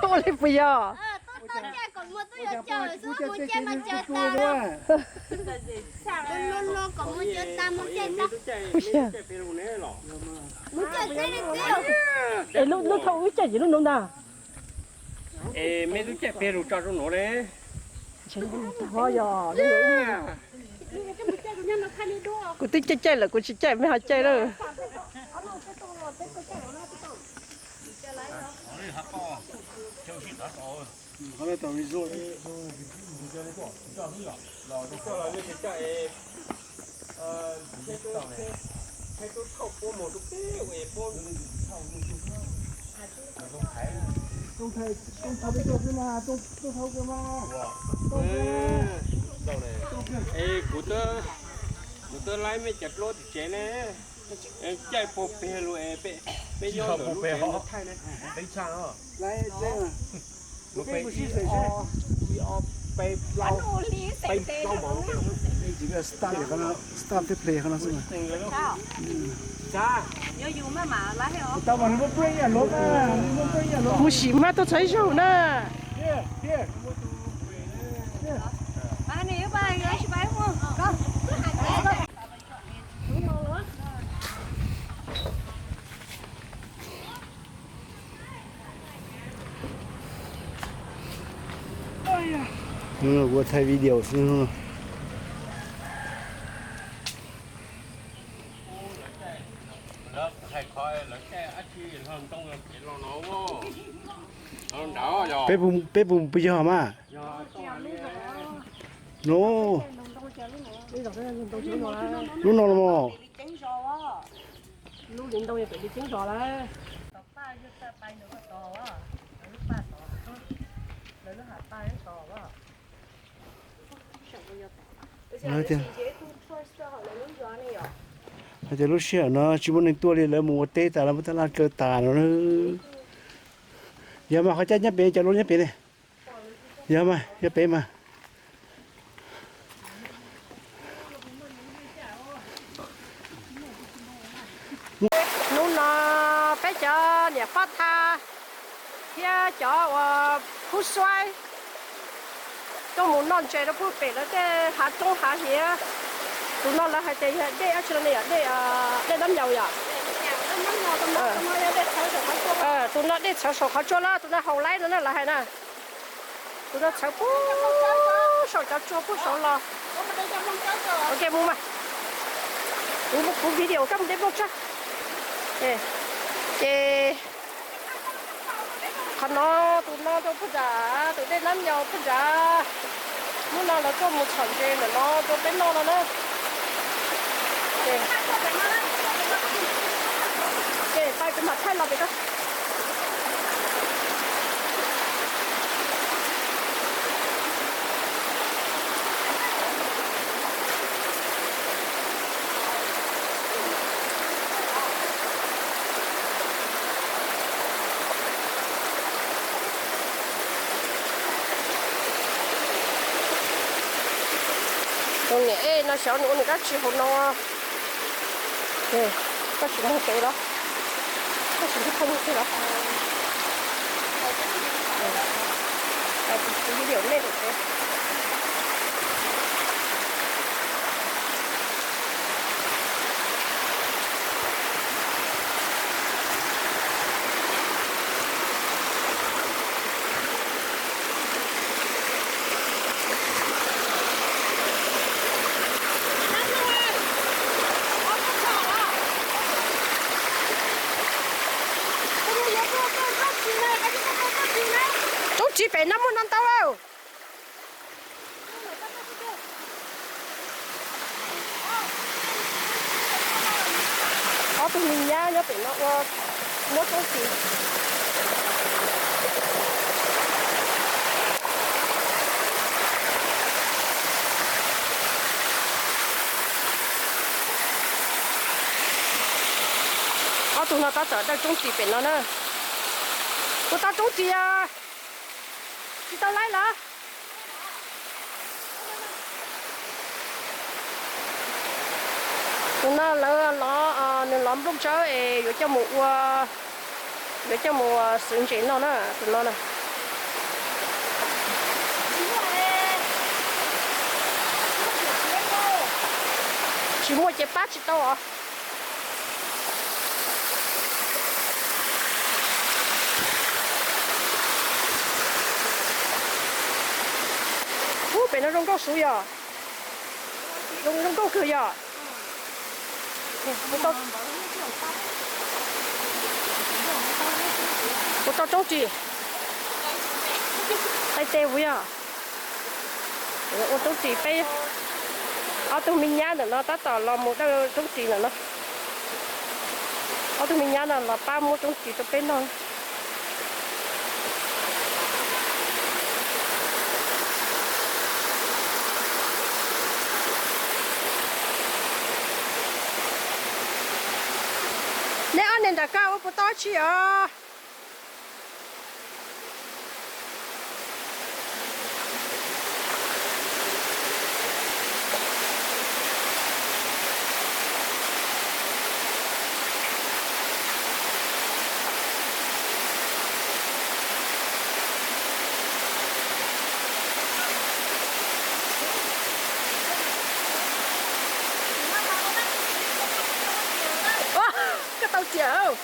tuaj li puas yog? Es lub thauj wb caij ces lub nuav ntag. Es mej lub caij peb lug tso rau nuav le. Kuv twb caij caij lawm, kuv tsis caij, mej ho caij lawm. Es kuv, kuv twb laib mej cov dluab tim tsev ne, caij puag pem lug es peb nyob ntawm lub tsev thaij ne. Mus sim mas tuaj txog ib zaug na. Ua thaij video xwb. Peb puas, peb puas yog mas? No, lub no los mas. Lawv tias, hais tias lub sij hawm no tsis muaj neeg tuaj li, lawv mus ua teb tas, lawv muab tab laj kaw tas no na. Yog mas, qhov caj nyob pem, cov lub nyob pem ne. Yog mas, yog pem mas. Hnub no peb cov niam Paj Tha thiab cov uas Phub Xuaib tuaj mus noj ntses rau puag pem lawv tej hav roob hav hiav. Tus no lawv hais tias yog dej dab tsi no ne yom, dej, dej Nab Nyaus yom. Tus no dej txhawv saum qhov tsua los, tus no haus laib no na lawv hais na. Tus no txhawv puag saum cov tsua puag saud los. Ok mus mas. Kuv, kuv video koj mus dej Nplooj Tsab. Ces qhov no, tus no rau puag nram, tus dej Nab Nyaus puag nram. Hnub no lawv tuaj mus txhom ntses ntawm no rau peb noj no na. Ces pais kuv mam thaij los pem ko. Tus niam ej no xyov nws ua nws dab tsi hauv no. Koj tsis mloog kev los? Koj tsis mloog kev los? Kuv video nej lawm. Roob ris pem no muaj no ntau. Ob tug me nyab nyob pem no ua muab roob ris. Ob tug no tab tom dawj roob ris pem no na. Kuv tau roob ris, tsis tau laib lawm. Tus no lawv lov, nws lov nplooj tsawb es yuav coj mus ua, yuav coj mus xwv ntses noj na, tus no na. Tsis muaj ces pab tsis tau os. Pem no zoo nkauj suv yog. Zoo nkauj kawg yog. Ua tau roob ris. Qe tes puas yog? Ua roob ris peb. Ob tug me nyab ntawm no tab tom los mus dawj roob ris ntawm no. Ob tug me nyab no los pab muab roob ris rau peb noj. Neb ob niag nram koj ua puas tau tsi os? Koj tau tiag.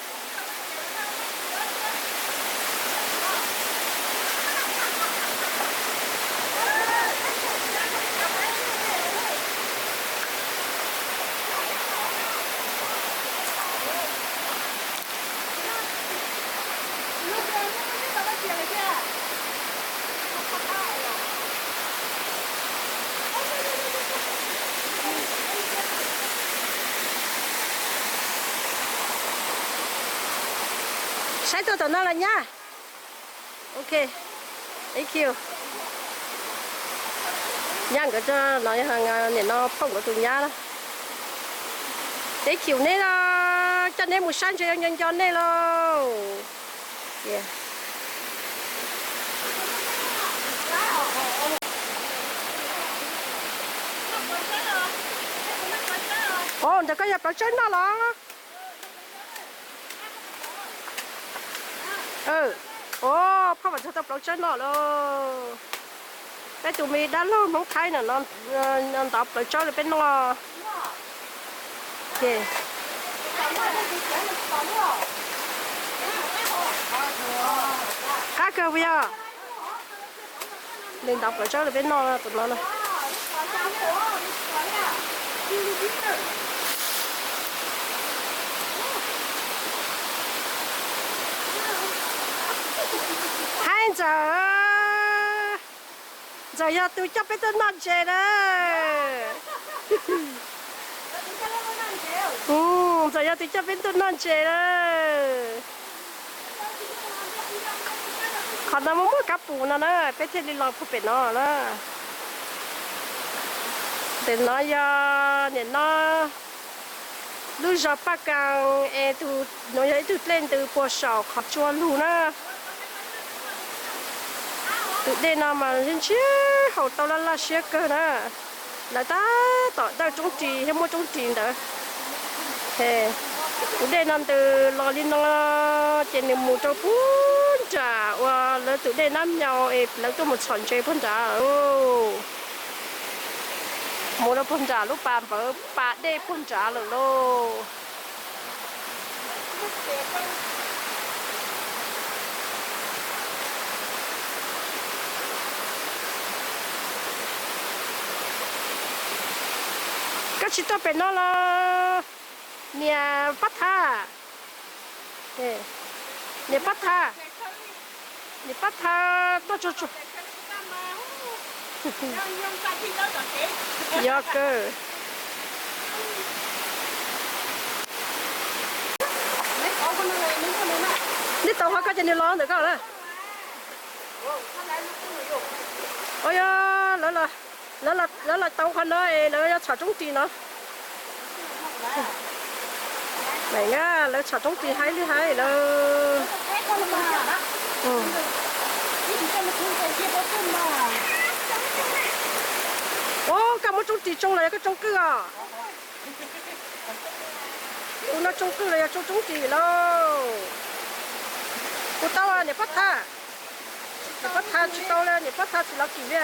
Saib tuaj tom no los nyab. Ok, thank you. Nyab nkawd no, niam no phauj nkawd tus nyab na. Thank you neb, coj neb mus saib ntses nco nco nej lauj. Ntawm koj yog plawv tsawb noj los? Phauj Vam Txog tau plawv tsawb noj lauj. Peb tus me dab laug Hmoob Thaib no ntov plawv tsawb rau peb noj. Qab kawg puas yog? Nws ntov plawv tsawb rau peb noj tus no na. Haib Ntxawm, Ntxawm yog tus coj peb tuaj noj ntses na. Ntxawm yog tus coj peb tuaj noj ntses na. Qhov no muaj muaj kab pus no na, peb thiaj li los puag pem no na. Ntawm no yog nim no lub zos Paj Kas es tus no yog ib tug dlej ntws puag saum qhov tsua lug na. Tus dej no mas ntshiab haus tau laj laj siab kawg na. Lawv tab tom dawj roob ris thiab muab roob ris ntawd. Tus dej no ntws los li no ces nws mus rau puag nram uas lawv tus dej Nab Nyau es lawv tuaj mus txhom ntses puag nrad. Mus rau puag nram lub pas npawv pas dej puag nrad lawm lauj. Koj tsis tuaj pem no los niam Pab Thab? Niam Pab Thab, niam Pab Thab tuaj tsuag tsuag. Yog kawg. Neb tau qhov koj ces nws los ntawm koj na. Ua yog lawv los tau qhov no es lawv yuav txhom roob ris no. Lawv txhom roob ris haib li haib lawm. Ua, koj muab roob ris tsoo los yog koj tsoo kwj os? Tus no tsoo kwj los yog tsoo roob ris lauj? Kuv tau niam Pab Thab. Niam Pab Thab tsis tau li, niam Pab Thab tsis los kim li.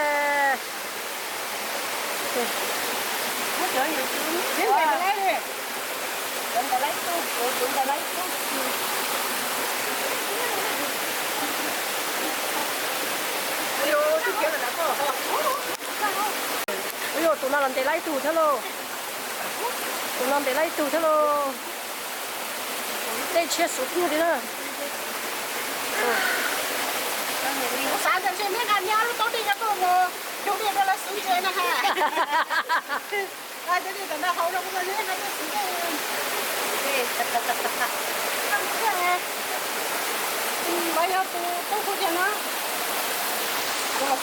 Tus no los ntes lawm ib tug thiab lauj. Tus no ntes lawm ib tug thiab lauj. Tej tshiab xuv tiag li na. Kuv xav tias ntshe neb nqa nyab lub taub dej nyob tuaj mus yug dej rau lawv xuv ntses na ha. Los yog tus tub kuv tiag na. Tus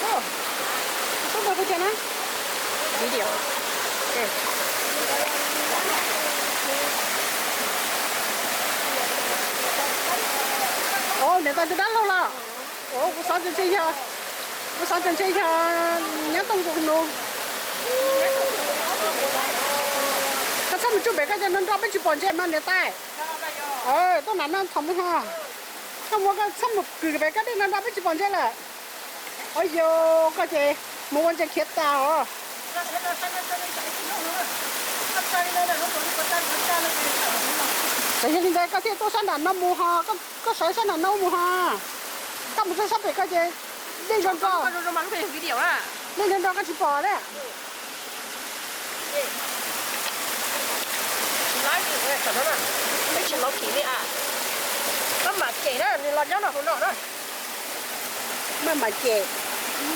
tub kuv tiag na. Video. Ov, niam tais tus dab laug los. Ov, kuv xav tias ntshe yog, kuv xav tias ntshe yog nyab tooj tus nus. Koj txhob mus tsuj pem koj cov nroj nroj peb tsis pom ntses mas niam tais. Tuaj nram no thaum mus ho. Koj mus koj txhob mus kwm pem koj dej nroj nroj peb tsis pom ntses lawm. Ov, yog koj ces mus ua ntses khiav tas os. Txawm yog li ntawd koj thiaj tuaj sab nram no mus ho, koj sawv sab nram no mus ho. Koj mus txog sab pem koj ces dej nroj nroj, dej nroj nroj koj tsis pom na. Peb tsis hnov kim li a. Maj mam cem na, nws los nyob no hauv no na. Maj mam cem,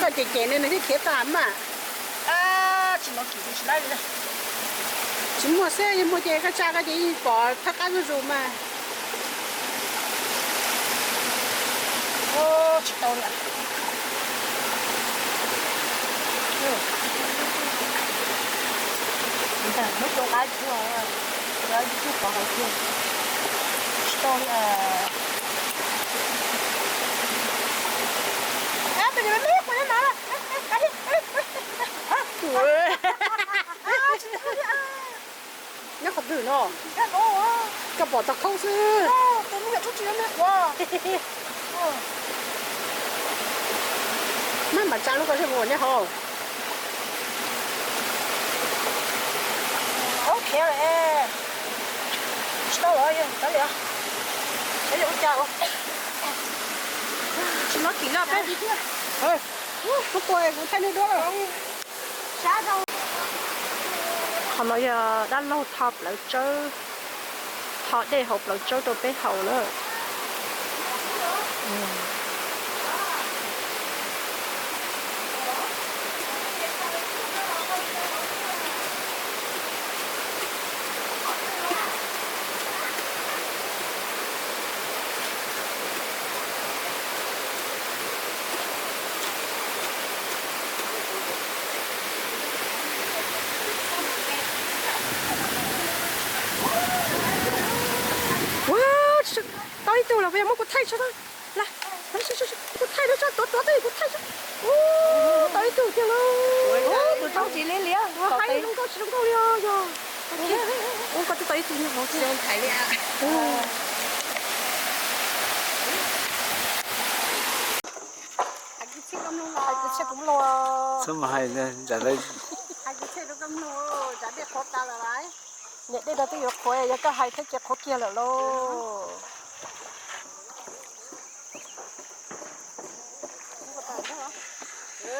koj cem cem nws nws thiaj khiav tas maj. Tsis hnov kim, tsis laib li. Tsis muaj xwb, yog muaj ces koj tsa koj ces yeej pom thawj qab zuj zus mas. Tsis tau li. Ntag, muab rau qab tsuag, rau YouTube pov hauv tiag. Tsis tau li. Nyob qhov twg no? Koj pom tag khaub xwb. Maj mam tsa lub ko seb puas nyob hauv. Khiav lawm. Tsis tau los, tawm li os. Tsis hnov kim no peb. Kuv tua kuv thaij nej duab lawm. Qhov no yog dab laug tho plawv tsawb, tho dej hauv plawv tsawb rau peb haus na. Ua, tau ib tug los puas yog, muab kuv thaij tso na. Las, kuv thaij rau tso, tuav tuav twb kuv thaij tso. Ua, tau ib tug tiag lauj. Tus zoo tsis li li, hais zoo nkauj tsis zoo nkauj li os yog. Ua, koj twb tau ib tug nyob hauv thiab. Hais kwv txhiaj kuv mloog. Txhob mus hais, hais kwv txhiaj rau koj mloog, tsam dej qhuav tas lawm lauj. Niam dej no twb yuav qhuav, yog koj hais thiab ces qhuav kiag lawm lauj.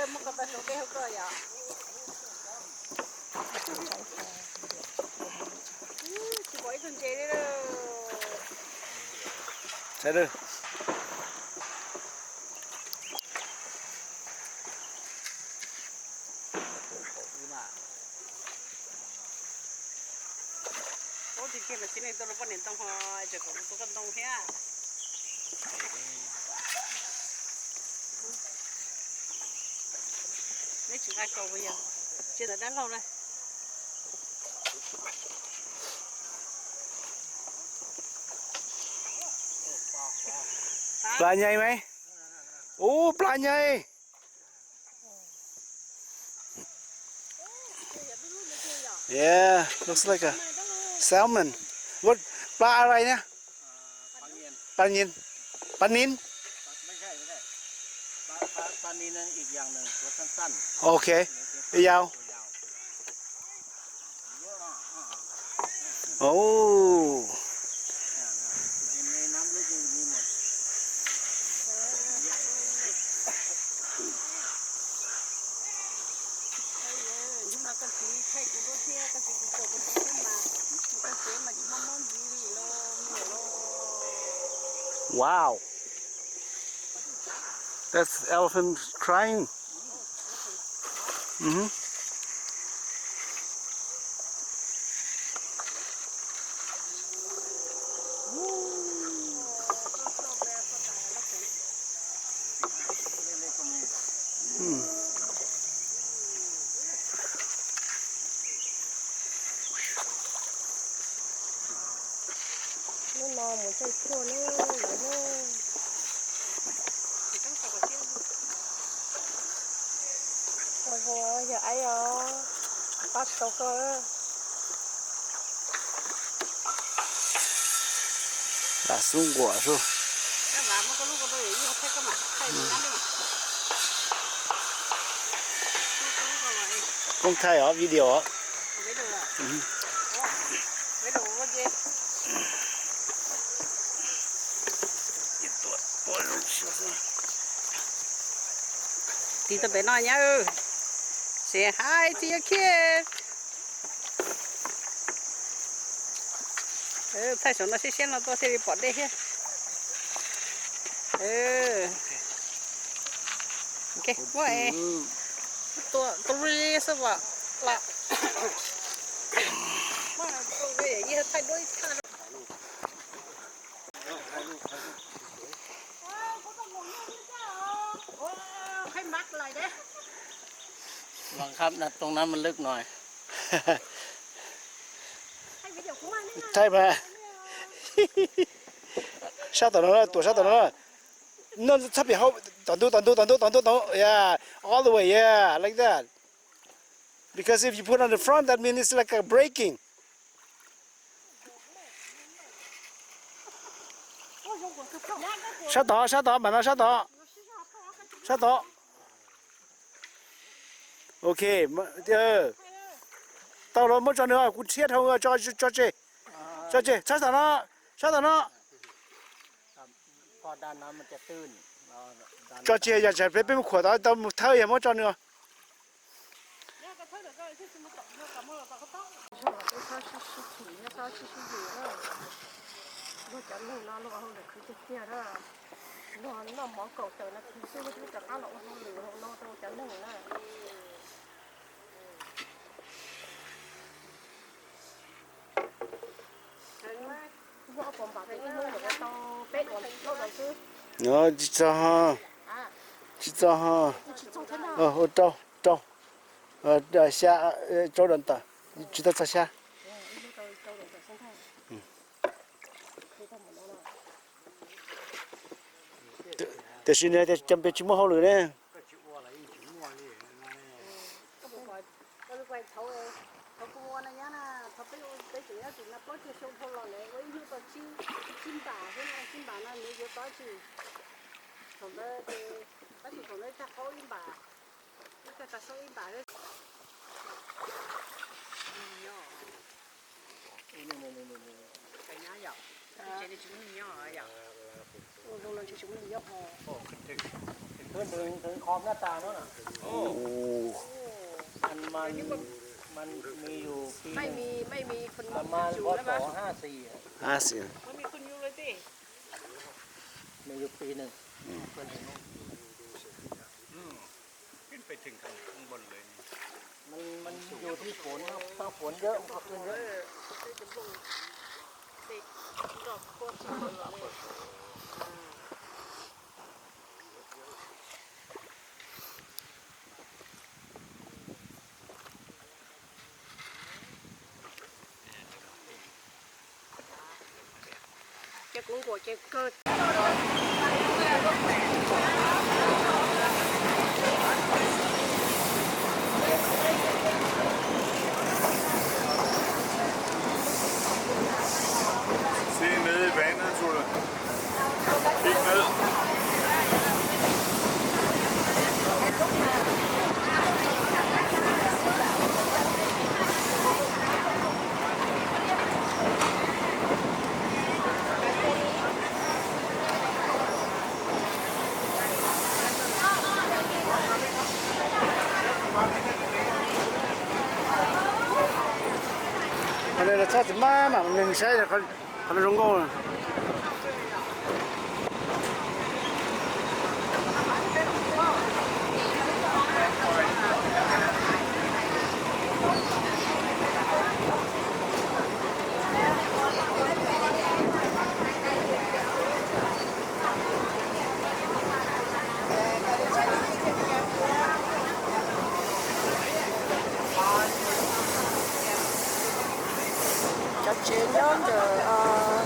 Muab ko taw saum dej hauv ko yom. Tsis pom ib tug ntses li. Ub, tiag tiag mas txiv neej tuaj rau poj niam ntoo ho, tseem kom kuv tua koj ntoo thiab. Neb tsis nqa kaus puas yog? Tsis ntawm dab laug na. Plas nyais mas. Ub, plas nyais. Yeah, looks like a salmon. What, plaอะไรเนี่ย?ปลานิล ปลานิล ปลานิล ปลานิลนั่นอีกอย่างหนึ่ง ตัวสั้นๆ โอเค ยาว โอ้ ในน้ำลึกยังมีหมด Hnub no Koj txiv thaij kuv duab thiab, koj txiv kuv thaij kuv duab thiab mas, koj txiv mas tsis muaj mob ntxiv li los. Wow. That's elephant crying. Mm-hmm. Hmm. Hnub no mus caij tshuaj na, lawv na. Ua zoo yog aib os, pab tau koj. Lam xub nquam xwb. Koob thaij os, video os. Tig tau pem no nyab. Say hi to your kid. Thaij saum no siab siab no tuaj thiaj li pom dej thiab. Muab tua tua li xwb los. Thaij duab ib thaj. Los khab too nab mas lwj no. Thaij mas. Sab tom no, tuam sab tom no. No, txhob pem hauv, tom ntug, tom ntug, tom ntug, tom ntug, tom ntug, yeah, all the way, yeah, like that. Because if you put on the front, that means it's like a braking. Sab tod, sab tod, mam no sab tod. Sab tod. Ok, tau los muab tso nws, kuv rhiab dhau, tso tseg, tso tseg, sab tom no, sab tom no. Tso tseg, yog tsam peb, peb mus khuam tod tau mus thawb yog muab tso nws. Luag cov neeg no luag hauj lwm khwv tiag tiag na. Luag noj mov kaum tawm nas this xwb luag twb rov qab los ua hauj lwm hauv no rau cov neeg na. Tsis txog, tsis txog, rau, rau, xya, rau dam tawm, tsis tau txog xya. Tiam sis nws tias cas peb tsis muaj hauj lwm ne. Khwv nthwv khov nab tas no na. Ub. Mas, mas, mas pos pos hab xis. Hab xis. Nws yug pis nws. Ub. Mas yug tib foom, tau foom yawm, foom yawm. Ces kuv nkuam ces kawg. Se nede i vandet, Tulle. Kig ned. Los txhob txiv maj mam neeg saib qhov no zoo nkauj. Cov tsev nyob ntawm,